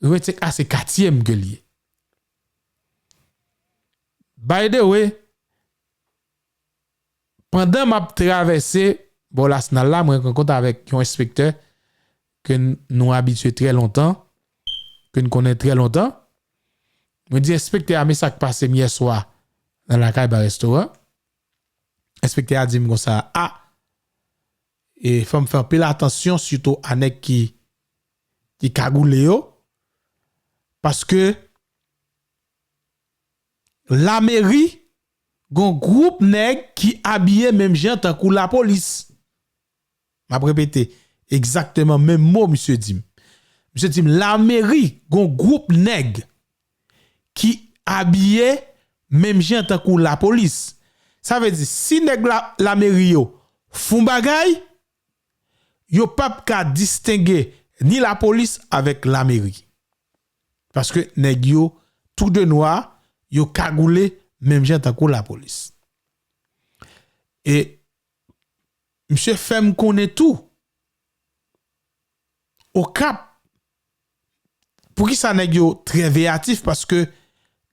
Ri vennsenk A se katye m ke l ye. By the way, pandan m ap travèse bò Las Nal la, mwen rankont avèk yon enspektè ke n-, nou abitye trè lontan, ke n konnen trè lontan. Mwen di enspektè a, "Men sa k pase m yè swa nan lakay ba restoran." Enspektè a di m konsa, "A, e fò m fè anpil atansyon, sitou a nèg ki, ki kagoule yo, paske lameri gon gwoup nèg ki abiye menm jan tankou lapolis." M ap repete egzakteman menm mo misye di m. Misye di m, "Lameri gon gwoup nèg ki abiye menm jan tankou lapolis." Sa vle di, si nèg la, lameri yo fon bagay, yo p ap ka distenge ni lapolis avèk lameri. Paske nèg yo, tou de nwa, yo kagoule menm jan tankou lapolis. E misye fè m konnen tou, Okap, poukisa nèg yo trè veyatif? Paske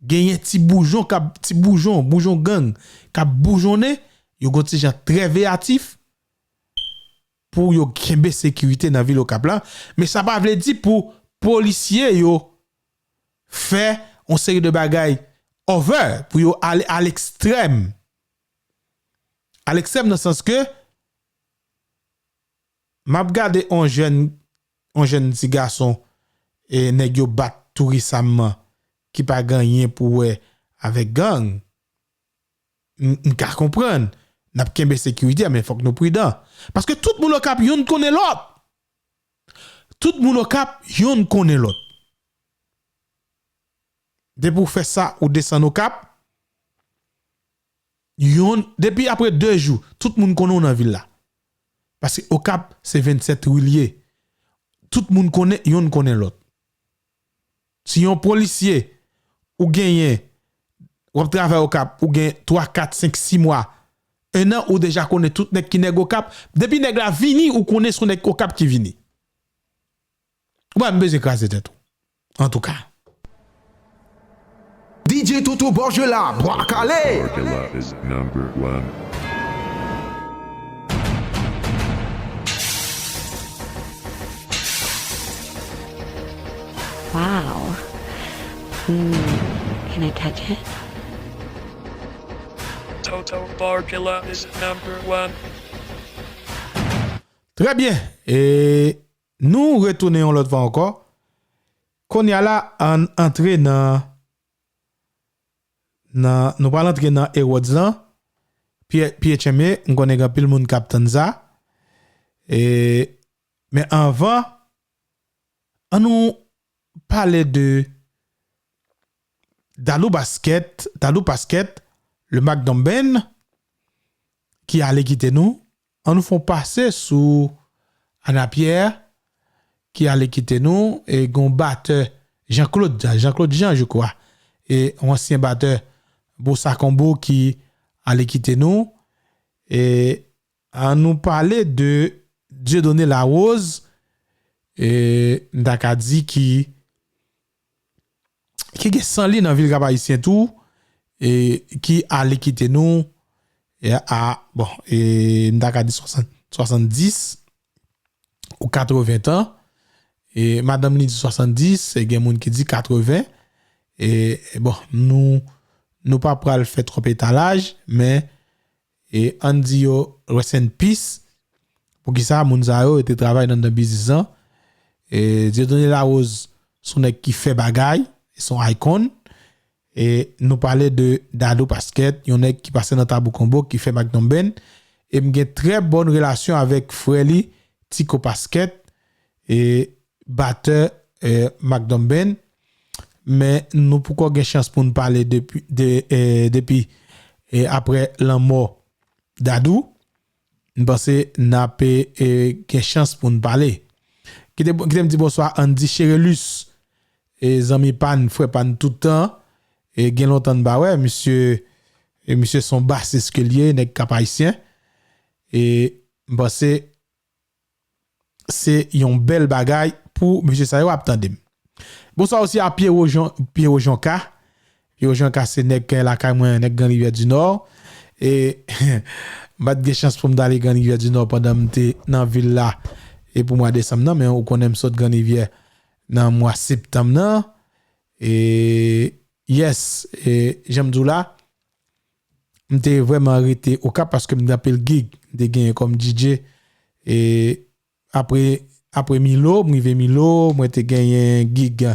genyen ti boujon k ap, ti boujon, boujon gang k ap boujonnen, yo gon ti jan trè veyatif pou yo kenbe sekirite nan vil Okap la. Men sa pa vle di pou polisye yo fè yon seri de bagay over, pou yo ale a lekstrèm. A lekstrèm nan sans ke m ap gade on jèn, on jèn ti gason, e nèg yo bat tou resamman, ki pa gen anyen pou wè avèk gang. M, m ka konprann, n ap kenbe sekirite a, men fòk nou pridan. Paske tout moun Okap, yonn konnen lòt. Tout moun Okap, yonn konnen lòt. Depi w fè sa, ou desann Okap, yonn, depi apre de jou, tout moun konnen w nan vil la. Paske Okap, se vennsèt ri l ye. Tout moun konnen, yonn konnen lòt. Si yon polisye ou genyen, w ap travay Okap, ou gen twa, kat, senk, sis mwa, en an, ou deja konnen tout nèg ki nèg Okap. Depi nèg la vini, ou konnen se yon nèg Okap ki vini. Ou pa menm bezwen kraze tèt ou. Antouka. D J Toto Borgela, Bwa Kale! Borgela is number one. Wow. Hmm. Can I touch it? Toto Borgela is number one. Trè byen. E nou retounen yon lòt fwa ankò. Kounye a la, ann antre nan, nan, nou pral antre nan Awards lan. P-, P H M A, m konnen gen anpil moun k ap tann sa. E, men anvan, ann nou pale de Dalou Basket, Dalou Pasket, le Magnum Band, ki ale kite nou. Ann nou fè yon pase sou Ana Pierre, ki ale kite nou, e gen yon batè Jean-Claude, Jean-Claude Jean, je crois, e yon ansyen batè Bossa Combo ki ale kite nou. E ann nou pale de Dieudonné Larose, e m ta ka di ki, ki gen san li nan vil Kap Ayisyen tou, e ki ale kite nou, e a, bon, e m ta ka di swasann, swasanndis ou katreven tan. E madanm li di swasanndis, e gen moun ki di katreven. E, e bon, nou, nou pa pral fè twòp etalaj, men, e ann di yo rest in peace. Poukisa? Moun sa yo, yo te travay nan, nan biznis lan. E Dieudonné Larose, se yon nèg ki fè bagay, se yon icon. E nou pale de Dadou Pasquet, yon nèg ki pase nan Tabou Combo, ki fè Magnum Band. E m gen trè bòn relasyon avèk frè li, Tico Pasquet, e batè, e, Magnum Band. Men nou poko gen chans pou n pale depi, de, e, depi, e, apre lanmò Dadou. M panse n ap, e, gen chans pou n pale. Kite, kite m di bonswa Andy Cherelus, e zanmi pa n, frè pa n tout tan. E gen lontan n pa wè, misye, e misye se yon basis ke l ye, nèg Kap Ayisyen. E m panse se yon bèl bagay pou mesye sa yo ap tande m. Bonswa osi a Pierrot Jon-, Pierrot Jonca. Pierrot Jonca se nèg k lakay mwen, nèg Gran Rivyè di Nò. E m pa t gen chans pou m t ale Gran Rivyè di Nò pandan m te nan vil la e pou mwa desanm nan, men ou konnen m sot Gran Rivyè nan mwa septanm nan. E yes, e jan m di w la, m te vrèman rete Okap paske m gen anpil gig m te genyen kòm D J. E apre, apre Milo, m rive Milo, mwen te genyen gig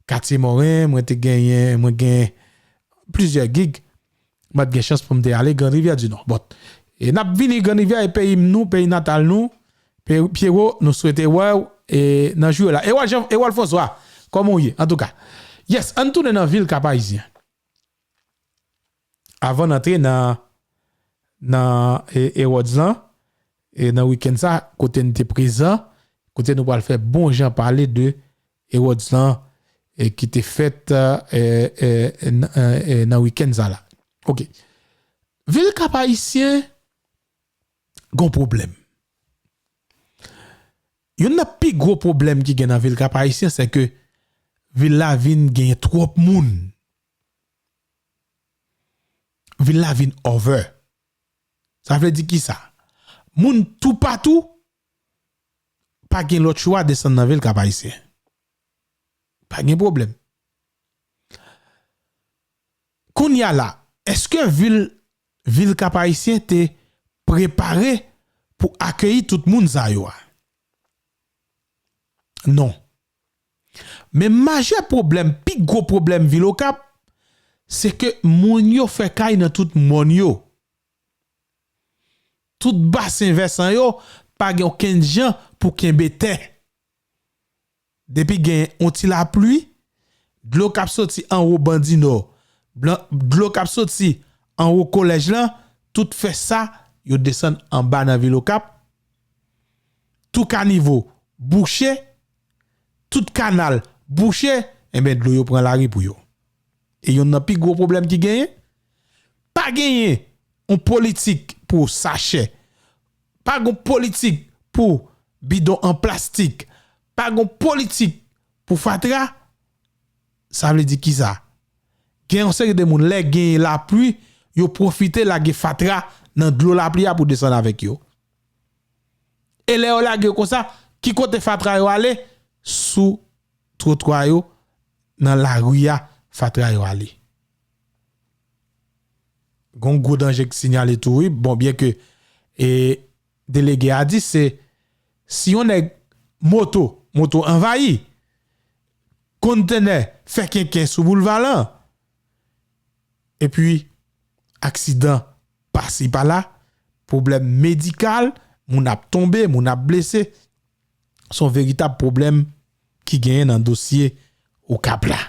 Katye Moren, mwen te genyen, mwen gen plizyè gig. M pa t gen chans pou m te ale Gran Rivyè di Nò. Bon, e n ap vini Gran Rivyè, e peyi m nou, peyi natal nou. Pe-, Pierrot, nou swete wè w, e nan jou yo la. Ewald Jean, Ewald François, kòman w ye? Antouka, yes, ann tounen nan vil Kap Ayisyen. Avan n antre nan, nan, e, Awards lan, e nan wikenn sa, kote n te prezan, kote nou pral fè bon jan pale de Awards lan, e ki te fèt, e, e, n-, e, e, nan wikenn sa la. Ok. Vil Kap Ayisyen gon pwoblèm. Youn nan pi gwo pwoblèm ki gen nan vil Kap Ayisyen, se ke vil la vin genyen twòp moun. Vil la vin over. Sa vle di kisa? Moun toupatou pa gen lòt chwa desann nan vil Kap Ayisyen. Pa gen pwoblèm. Kounye a la, èske vil, vil Kap Ayisyen te prepare pou akeyi tout moun sa yo a? Non. Men majè pwoblèm, pi gwo pwoblèm vil Okap, se ke moun yo fè kay nan tout mòn yo. Tout basen vèsan yo pa gen okenn jan pou kenbe tè. Depi gen yon ti lapli, dlo k ap soti anwo Bandi Nò, blan-, dlo k ap soti anwo kolèj lan, tout fè sa, yo desann anba nan vil Okap. Tout kanivo bouche, tout kanal bouche, enben dlo yo pran lari pou yo. E youn nan pi gwo pwoblèm ki genyen, pa genyen yon politik pou sachè, pa gon politik pou bidon an plastik, pa gon politik pou fatra, sa vle di kisa? Gen yon seri de moun, lè genyen lapli, yo pwofite lage fatra nan dlo lapli a pou desann avèk yo. E lè yo lage yo konsa, ki kote fatra yo ale? Sou twotwa yo, nan lari a, fatra yo ale. Gon gwo danje k sinyale tou, wi. Bon, byen ke, e, delege a di se si yon nèg moto, moto anvayi, kontenè fè kenken sou boulva lan, epi aksidan pase pa la, pwoblèm medikal, moun ap tonbe, moun ap blese, se yon veritab pwoblèm ki genyen nan dosye Okap la.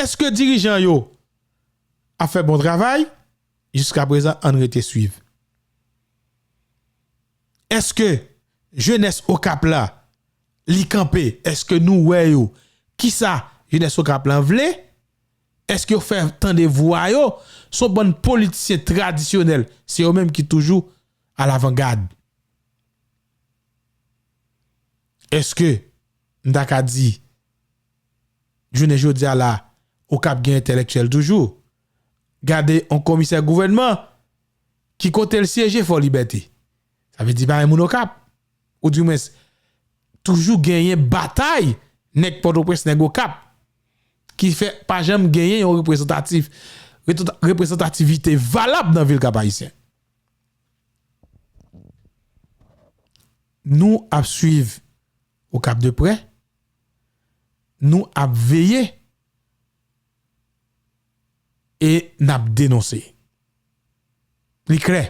Èske dirijan yo ap fè bon travay. Jiskaprezan, ann rete swiv. Èske jenès Okap la, li kanpe? Èske nou wè yo? Kisa jenès Okap la vle? Èske yo fè tande vwa yo? Se yon bann politisyen tradisyonèl, se yo menm ki toujou alavangad. Èske m ta ka di, jounen jodi a la, Okap gen entèlektyèl toujou? Gade yon komisè gouvènman ki kote l syeje Fò Libète. Sa vle di pa gen moun Okap. Oudimwens, toujou genyen batay nèg Pòtoprens, nèg Okap, ki fè pa janm genyen yon reprezantatif, reprezantativite valab nan vil Kap Ayisyen. Nou ap swiv Okap de prè, nou ap veye e n ap denonse. Li klè,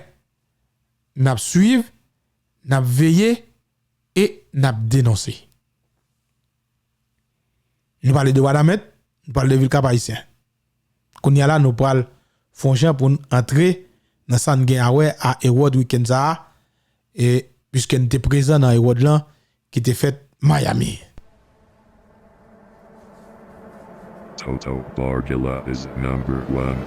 n ap swiv, n ap veye e n ap denonse. Nou pale de Wanament, nou pale de vil Kap Ayisyen. Kounye a la, nou pral fè yon jan pou n antre nan sa n gen a wè a Ewòd wikenn sa a, e piske n te prezan nan Ewòd lan ki te fèt Miami. Toto Borgila is number one.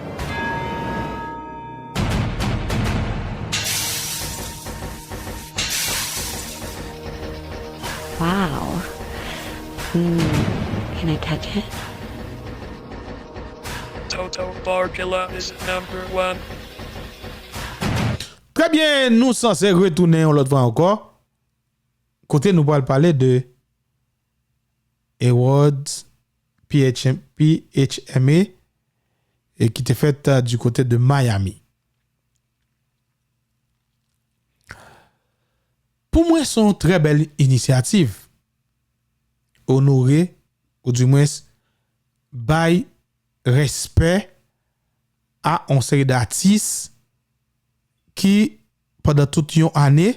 Wow. Hmm. Can I touch it? Toto Borgila is number one. Trè byen, nou sanse retounen yon lòt fwa ankò. Kote nou pral pale de Awards P H M, P H M A, e ki te fèt, euh, du côté de Miami. Pou mwen, se yon trè bèl inisyativ. Onore, oudimwens, bay respè a yon seri d'atis ki, pandan tout yon ane,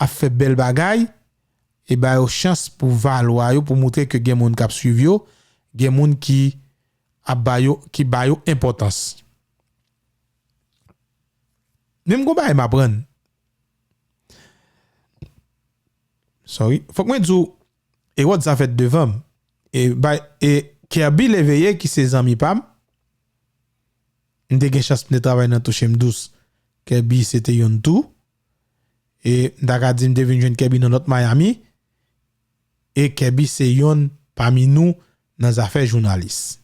ap fè bèl bagay, e ba yo chans pou valwa yo, pou moutre ke gen moun k ap swiv yo, gen moun ki ap ba yo, ki ba yo enpòtans. Men m gon bagay m aprann. Sorry. Fòk mwen di w, Ewòd sa fèt devan m. E, bay, e Kerby Léveillé, ki se zanmi pa m, m te gen chans pou n te travay nan Touche m Dous. Kerby se te youn tou. E m ta ka di m te vin jwenn Kerby nan North Miami. E Kerby se youn pami nou nan zafè jounalis.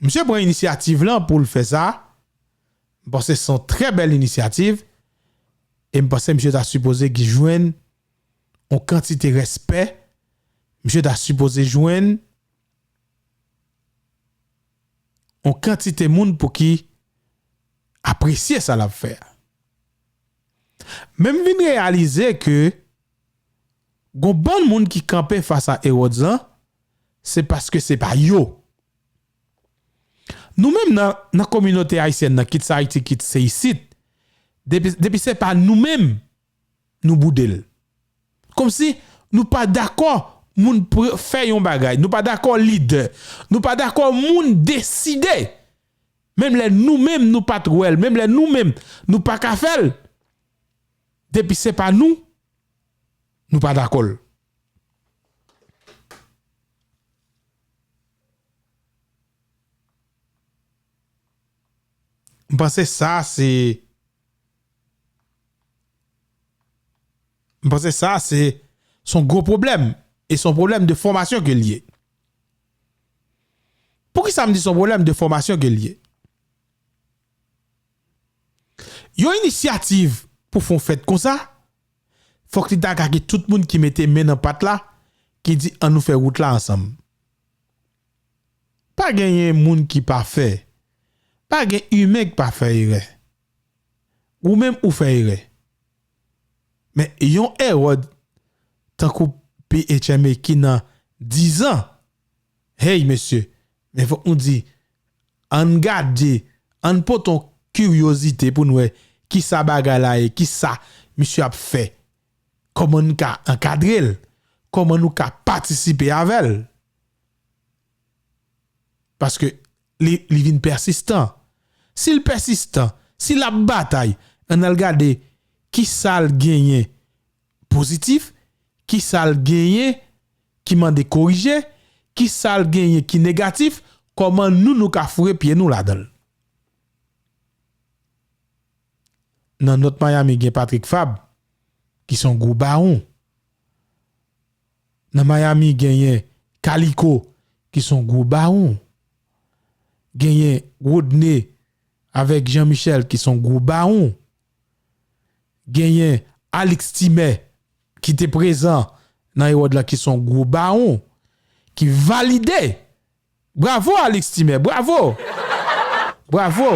Misye pran inisyativ lan pou l fè sa. M panse se yon trè bèl inisyativ. E m panse misye ta sipoze ki jwenn yon kantite respè. Misye ta sipoze jwenn yon kantite moun pou ki apresye sa l ap fè a. Men m vin reyalize ke gon bann moun ki kanpe fas a Awards lan, se paske se pa yo. Nou menm nan, nan kominote ayisyèn nan, kit se Ayiti, kit se isit, depi, depi se pa nou menm, nou boude l. Kòmsi nou pa dakò moun pre-, fè yon bagay, nou pa dakò lidè, nou pa dakò moun deside. Menm lè nou menm nou pa t wè l, menm lè nou menm nou pa ka fè l, depi se pa nou, nou pa dakò l. M panse sa se, m panse sa se, se yon gwo pwoblèm. E se yon pwoblèm de fòmasyon ke l ye. Poukisa m di se yon pwoblèm de fòmasyon ke l ye? Yon inisyativ pou fè yon fèt konsa, fòk li ta ka gen tout moun ki mete men nan pat la, ki di ann nou fè wout la ansanm. Pa genyen moun ki pafè. Pa gen imen k pa fè erè. Ou menm ou fè erè. Men yon Ewòd tankou P H M A ki nan dizan, hey mesye, men fòk nou di, ann gade, ann pote yon kiryozite pou n wè kisa bagay la ye, kisa misye ap fè, kòman n ka ankadre l, kòman nou ka patisipe avè l. Paske li, li vin pèsistan. Si l pèsistan, si l ap batay, ann al gade ki sa l genyen pozitif, ki sa l genyen ki mande korije, ki sa l genyen ki negatif, kòman nou, nou ka foure pye nou ladan l. Nan North Miami, gen Patrick Fabre, ki se yon gwo bawon. Nan Miami, genyen Kaliko, ki se yon gwo bawon. Genyen Rodney avèk Jean Michel, ki se yon gwo bawon. Genyen Alix Timè, ki te prezan nan Ewòd la, ki se yon gwo bawon, ki valide. Bravo, Alix Timè, bravo! Bravo!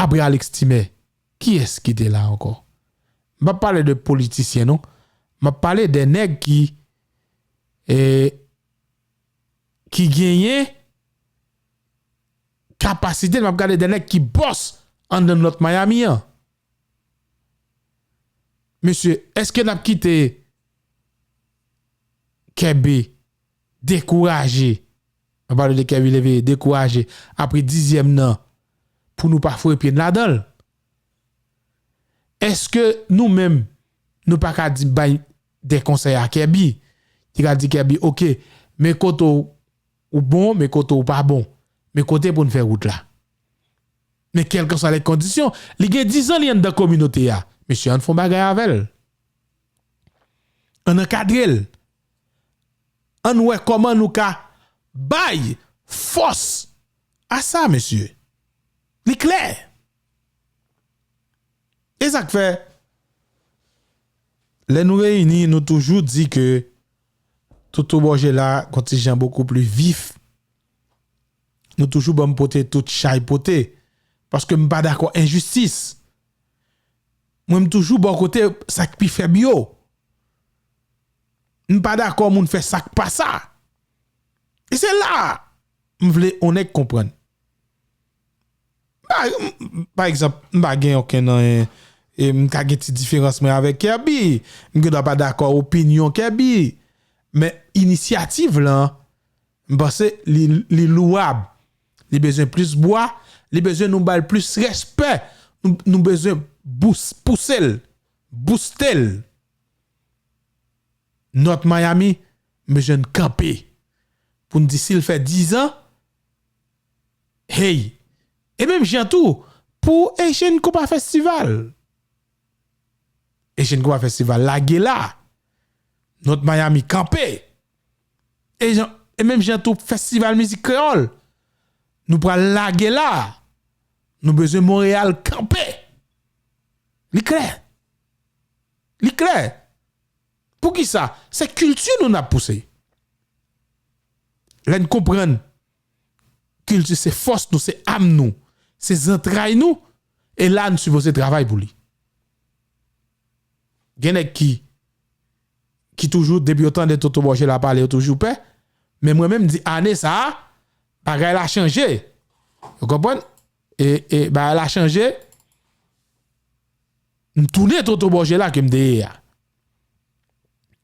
Apre Alix Timè, kiyès ki te la ankò? M p ap pale de politisyen, non. M ap pale de nèg ki, eh, ki genyen kapasite, m ap gade de nèg ki bòs anndan North Miami an. Mesye, èske n ap kite Kèbe dekouraje? Mwen pale de Kèbe leve dekouraje apre dizyèm nan pou nou pa foure pye n ladan l. Èske nou menm, nou pa ka di bay de konsèy a Kèbe? Ki ka di Kèbe, oke, men kote w ou bon, men kote w pa bon. Men kote pou n fè wout la. Men kèlkanswa lè kondisyon, li gen dizan li anndan kominote a. Mesye, ann fè yon bagay avè l. Ann ankadre l. Ann wè kòman nou ka bay fòs a sa, mesye. Li klè. E sa k fè, lè nou reyini, nou toujou di ke Toto Borgella gon ti jan bokou pli vif. Nou toujou ban m pote tout chay pote. Paske m pa dakò enjistis. Mwen, m toujou bò kote sa k pi fèb yo. M pa dakò moun fè sa k pa sa. E se la m vle on nèg konprann. Pa, m, pa egzanp, m pa gen okenn anyen, e m ka gen ti diferans mwen avèk Kèbi. M gen dwa pa dakò opinyon Kèbi. Men inisyativ lan, m panse li, li louwab. Li bezwen plis bwa, li bezwen nou ba l plis respè. Nou, nou bezwen bous-, pouse l, booste l. North Miami, m bezwen n kanpe. Pou n di si l fè dizan, hey! E menm jan tou, pou Haitian Compa Festival. Haitian Compa Festival lage la. North Miami kanpe. E jan, e menm jan tou festival mizik kreyòl. Nou pral lage la. Nou bezwen Monreyal kanpe. Li klè. Li klè. Poukisa? Se kilti nou n ap pouse. Lè n konprann kilti se fòs nou, se am nou, se zantray nou, e la n sipoze travay pou li. Gen nèg ki, ki toujou, depi yo tande Toto Borgella pale, yo toujou pè. Men mwen menm, m di, ane sa a, bagay la chanje. Ou konprann? E, e bagay la chanje. M tounen Toto Borgella ke m te ye a.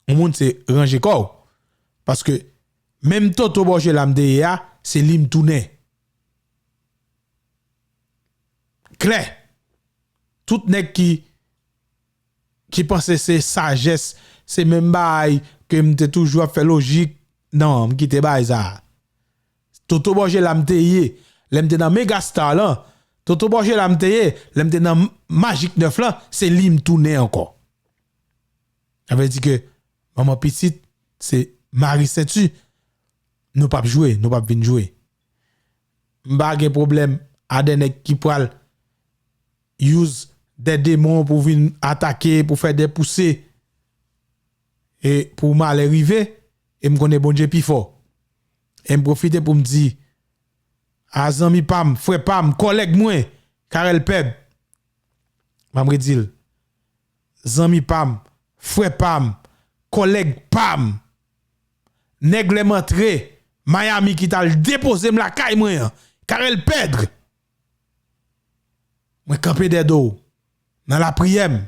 Yon moun se ranje kò w. Paske menm Toto Borgella m te ye a, se li m tounen. Klè. Tout nèg ki, ki panse se sajès, se menm bagay ke m te toujou ap fè lojik. Non, m kite bagay sa a. Toto Borgella m te ye, lè m te nan Megastar lan. Toto Borgella m te ye, lè m te nan Magic nèf lan, se li m tounen ankò. Sa vle di ke manman pitit, se mari senti. Nou p ap jwe, nou p ap vin jwe. M pa gen pwoblèm a de nèg ki pral use de demon pou vin atake, pou fè de pouse, e pou malè rive, e m konnen Bondye pi fò. E m pwofite pou m di a zanmi pa m, frè pa m, kòlèg mwen, Carel Pèb, m ap redi l, zanmi pa m, frè pa m, kòlèg pa m, nèg lè m antre Miami ki t al depoze m lakay mwen an, Carel Pèb. Mwen kanpe dèyè do w nan lapriyè m.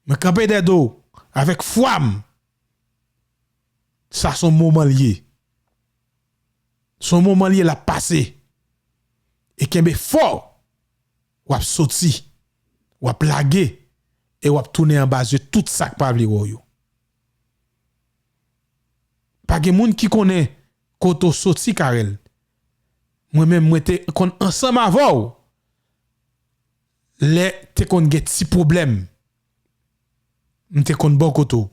Mwen kanpe dèyè do w avèk fwa m. Sa se yon moman l ye. Se yon moman l ye, l ap pase. E kenbe fò, w ap soti, w ap lage, e w ap tounen anba zye tout sa k pa vle wè w yo. Pa gen moun ki konnen kote w soti, Carel. Mwen menm, mwen te konn ansanm avè w lè te konn gen ti pwoblèm. M te konn bò kote w.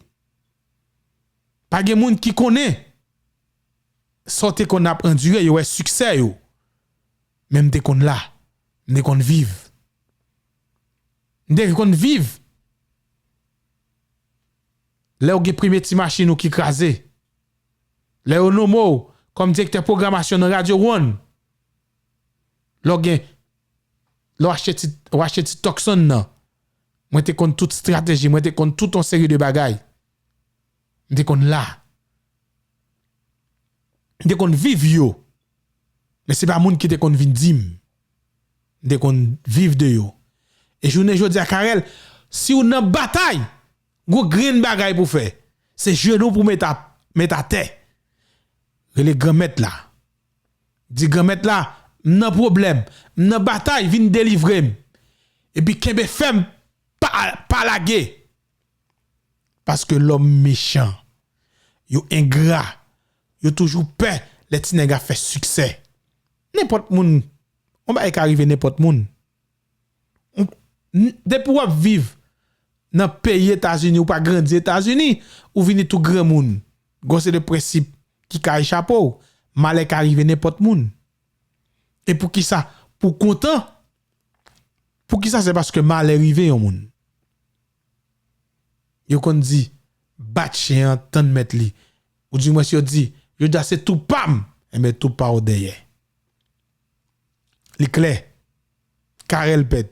Pa gen moun ki konnen sa w te konn ap andire, yo wè siksè yo. Men m te konn la. M te konn viv. M te konn viv. Lè w gen premye ti machin ou ki kraze. Lè yo nonmen w kòm direktè pwogramasyon nan Radyo Wonn. Lè w gen, lè w achte ti, w achte ti Tucson nan. Mwen te konn tout estrateji, mwen te konn tout yon seri de bagay. M te konn la. M te konn viv yo. Men se pa moun ki te konn vin di m. M te konn viv de yo. E jounen jodi a, Carel, si w nan batay, gon grenn bagay pou fè. Se jenou pou met a, met atè. Rele Granmèt la. Di Granmèt la, m nan pwoblèm, m nan batay, vin delivre m. Epi kenbe fèm, pa, pa lage. Paske lòm mechan, yo engra, yo toujou pè lè ti nèg ap fè siksè. Nenpòt moun, yon bagay ka rive nenpòt moun. Ou, n-, depi w ap viv nan peyi Etazini, ou pa grandi Etazini, ou vini tou granmoun. Gon se de prensip ki ka echape w, malè ka rive nenpòt moun. E poukisa pou kontan? Poukisa? Se paske malè rive yon moun. Yo konn di, bat chen an, tann mèt li. Ou di mwens yo di, jodi a se tou pa m, enben tou pa w dèyè. Li klè. Carel Pèd.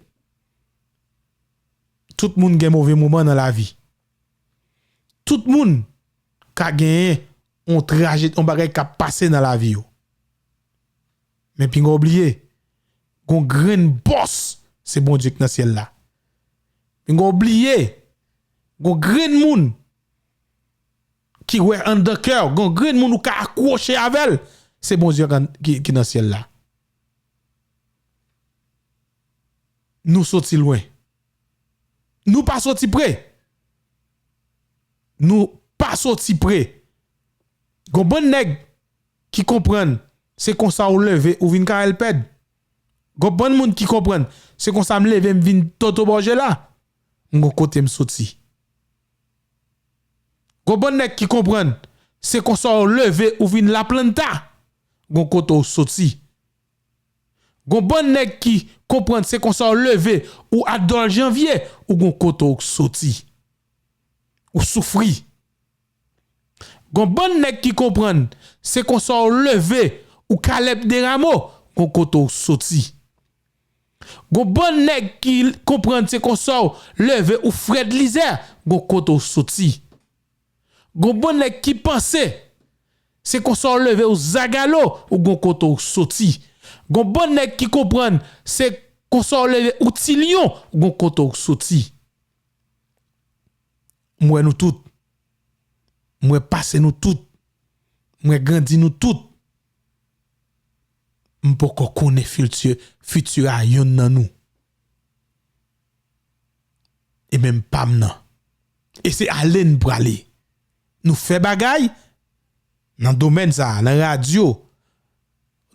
Tout moun gen move moman nan lavi. Tout moun ka genyen yon traje, yon bagay k ap pase nan lavi yo. Men pinga w bliye, gon grenn bòs, se Bondye k nan syèl la. Pinga w bliye, gon grenn moun ki wè anndan kè w, gon grenn moun ou ka akwoche avè l, se Bondye k, ki, ki nan syèl la. Nou soti lwen. Nou pa soti pre. Nou pa soti pre. Gon bann nèg ki konprann se konsa w leve ou vin Carel Pèd. Gon bann moun ki konprann se konsa m leve m vin Toto Borgela. M gon kote m soti. Gon bann nèg ki konprann se konsa w leve ou vin Laplanta. Gon kote w soti. Gon bann nèg ki konprann se konsa w leve, ou Adòl Janvye, ou gon kote w soti. Ou soufri. Gon bann nèg ki konprann se konsa w leve, ou Caleb Desrameaux, gon kote w soti. Gon bann nèg ki konprann se konsa w leve, ou Fred Lizer, gon kote w soti. Gon bann nèg ki panse se konsa w leve, ou Zagalo, ou gon kote w soti. Gon bann nèg ki konprann se konsa w leve, ou Ti Lyon, ou gon kote w soti. M wè nou tout. M wè pase nou tout. M wè grandi nou tout. M poko konnen fiti, fiti a yonn nan nou. E menm pa m nan. E se ale n prale. Nou fè bagay nan domèn sa a, nan radyo.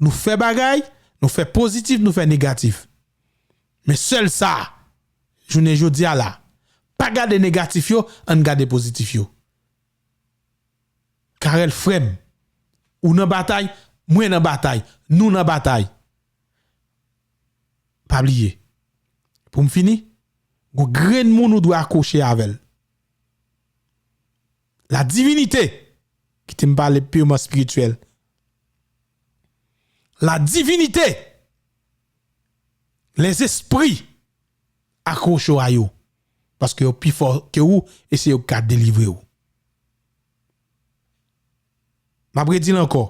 Nou fè bagay, nou fè pozitif, nou fè negatif. Men sèl sa, jounen jodi a la, pa gade negatif yo, ann gade pozitif yo. Carel frè m, ou nan batay, mwen nan batay, nou nan batay. Pa bliye, pou m fini, gon grenn moun ou dwe akwoche avè l. La divinite, kite m pale piman espirityèl. La divinite, lèzespri, akwoche w a yo. Paske yo pi fò ke ou e se yo ki ka delivre w. M ap redi l ankò.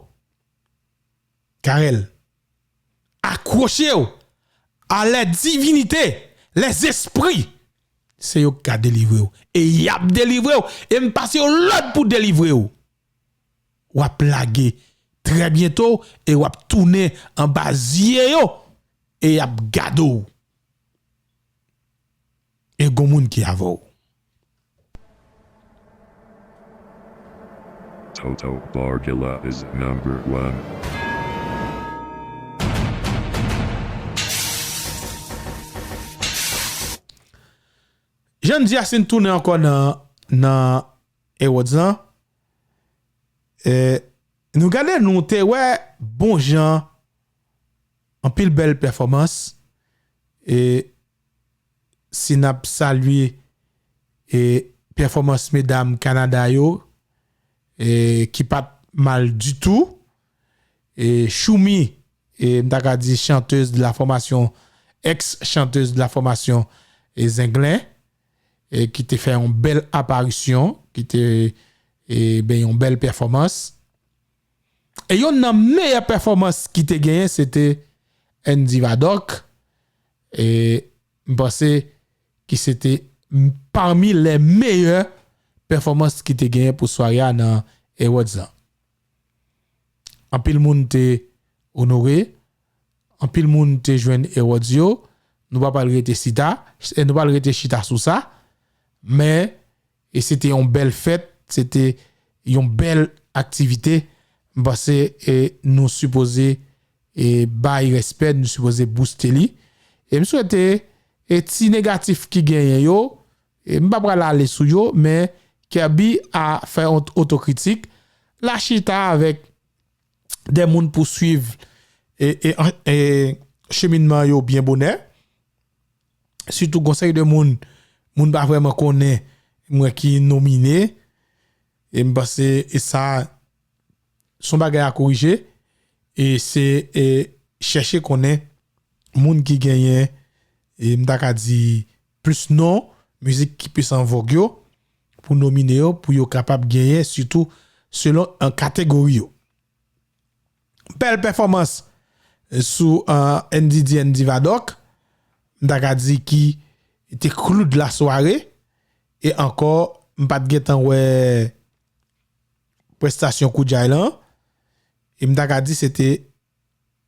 Carel, akwoche w a lè divinite, lèzespri. Se yo ki ka delivre w. E y ap delivre w. E m pase yo lòd pou delivre w. w ap lage trè byento e w ap tounen anba zye yo e y ap gade w. E gon moun ki avè w. Toto Borgila is number one. Jan n di a, si n tounen ankò nan, nan Awards lan, e, nou gade, nou te wè bon jan anpil bèl pèfòmans, e si n ap salye, e, pèfòmans medam Kanada yo, e, ki pa t mal ditou, e, Choumi, e, m ta ka di chanteuse de la formation, ex chanteuse de la formation, e, Zenglen, e, ki te fè yon bèl aparisyon, ki te, e, ben, yon bèl pèfòmans. E yonn nan meyè pèfòmans ki te genyen, se te Andy Vadok. E m panse ki se te m-, parmi les meilleures performances ki te genyen pou sware a nan Awards lan. Anpil moun te onore, anpil moun te jwenn Awards yo. Nou pa pral rete chita, e nou pral rete chita sou sa. Men, e se te yon bèl fèt, se te yon bèl aktivite. M panse, e, nou sipoze, e, bay respè, nou sipoze bouste li. E m swete, e, ti negatif ki genyen yo, e m pa pral ale sou yo, men Kerby a fè yon otokritik. L a chita avèk de moun pou swiv, e, e, e, cheminman yo byen bonè. Sitou gon seri de moun, moun pa vrèman konnen, mwen ki nomine. E m panse, e sa, se yon bagay a korije. E se, e, chèche konnen moun ki genyen, e m ta ka di, plis non, mizik ki plis an vòg yo, pou nomine yo, pou yo kapab genyen, sitou selon, e, kategori yo. Bèl pèfòmans sou, e, N D D, Andy Vadok. M ta ka di ki te clou de la soirée. E ankò, m pa t gentan wè prestasyon Koudjay lan. E m ta ka di se te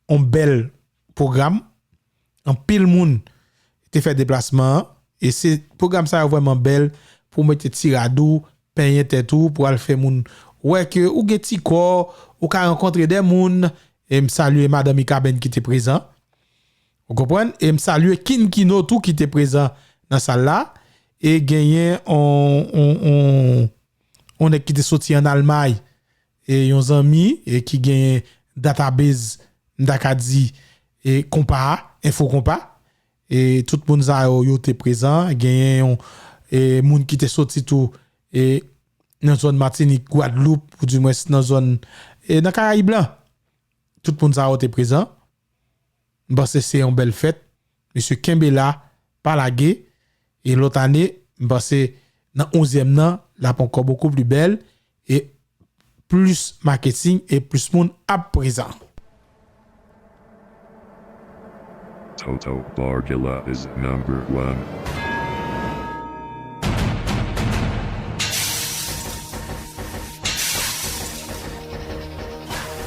yon bèl pwogram. Anpil moun te fè deplasman an. E se pwogram sa yo vrèman bèl pou mete ti rad ou, penyen tèt ou, pou al fè moun wè ke ou gen ti kò, ou ka rankontre de moun. E m salye madanm Ikaben ki te prezan. Ou konprann? E m salye Kin Kino tou ki te prezan nan sal la. E genyen on, on, on, on nèg ki te soti ann Almay, e yon zanmi, e ki genyen database, m ta ka di, e konpa a, enfo konpa. E tout moun sa yo, yo te prezan. Genyen yon, e moun ki te soti tou, e nan zòn Matinik, Gwadloup, ou dimwens nan zòn, e nan Karayib lan. Tout moun sa yo te prezan. M panse se yon bèl fèt. Mesye, kenbe la, pa lage. E lòt ane, m panse nan onzyèm nan, l ap ankò bokou pli bèl. E plis maketing e plis moun ap prezan. Toto Borgila is number one.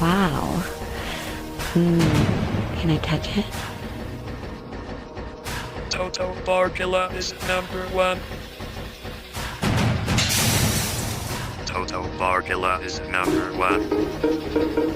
Wow. Hmm. Can I touch it? Toto Borgila is number one. Toto Borgila is number one.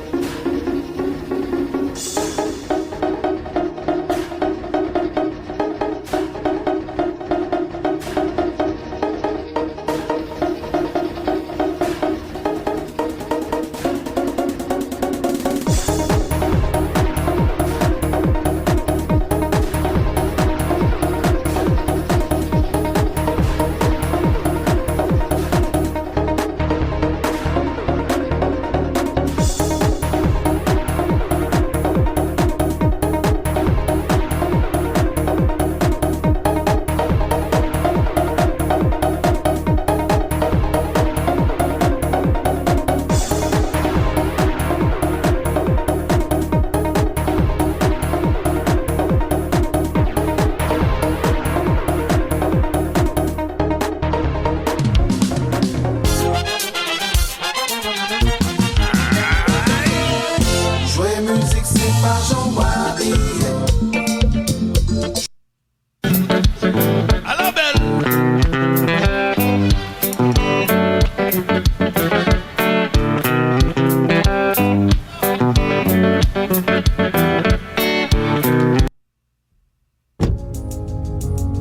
Ala bèl!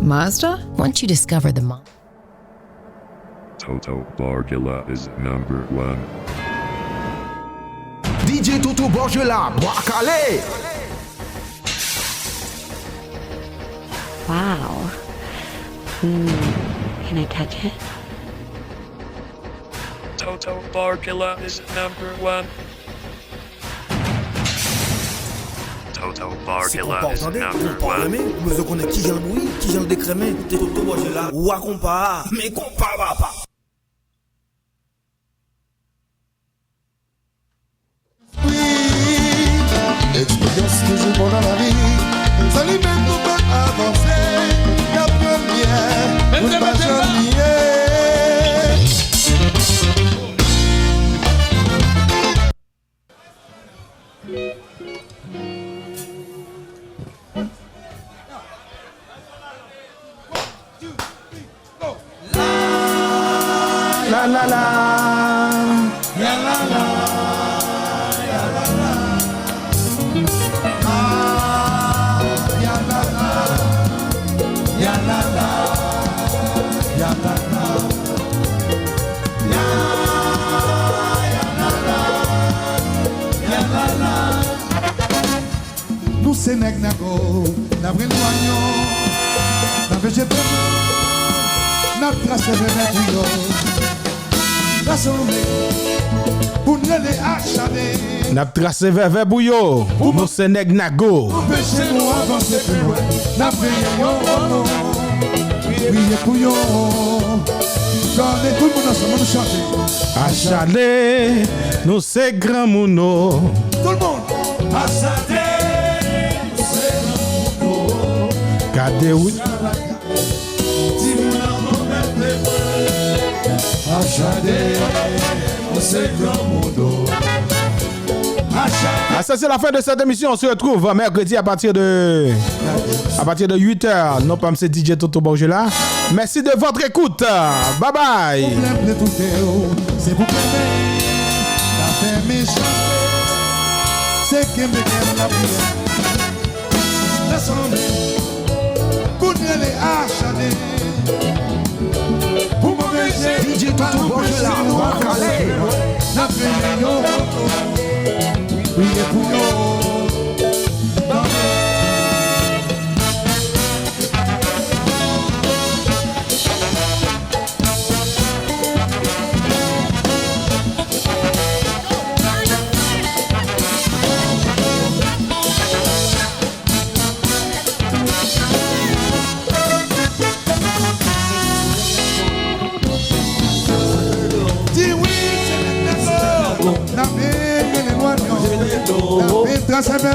Mazda? Once you discover the mo- Toto Borgila is number one. D J Toto Borgila, Bwa Kale! Wow. Hmm. Can I touch it? Toto Borgila is number one. Toto Borgila is number one. Se konpa w tande, konpa w renmen, ou bezwen konnen kijan l bouyi, kijan l dekrenmen, koute Toto Borgila, wa konpa a, men konpa papa. Eksperyans toujou bon nan lavi. Sa li menm nou pa avanse. N ap jwenn lye pou n pa janm bliye. La, la, la. Ya, la, la. Ya, la, la. Ah, ya, la, la. Ya, la, la. Ya, la, la. Ya, ya, la, la. Ya, la, la. Nou se nèg Nago, n ap rele wanyon, n ap vejete, n ap trase vèvè pou yo. Rasanble pou n rele Achane. N ap trase vèvè pou yo. Nou se nèg Nago. Anpeche nou avanse pi lwen. N ap veye yo. Priye pou yo. Tande tout moun ansanm, ann nou chante. Achane, nou se granmoun o. Tout moun. Achane, nou se granmoun o. Gade wi. Timoun an mwen mèt leve. Achane, nou se granmoun o. Achane. Ah, ça, c'est la fin de cette émission. On se retrouve mercredi à partir de, à partir de huit heures. Non pa m se D J Toto Borgela. Merci de votre écoute. Bye bye. Pwoblèm de tout yo, se pou kenbe. N ap fè mechanste, se kenbe kè n ap fè. Rasanble pou n rele Achane. Pou move je, D J Toto Borgela, Bwa Kale. N ap veye yo. Priye pou yo. Di wi, se nèg Nago. N ap veye lwanyon. N ap veye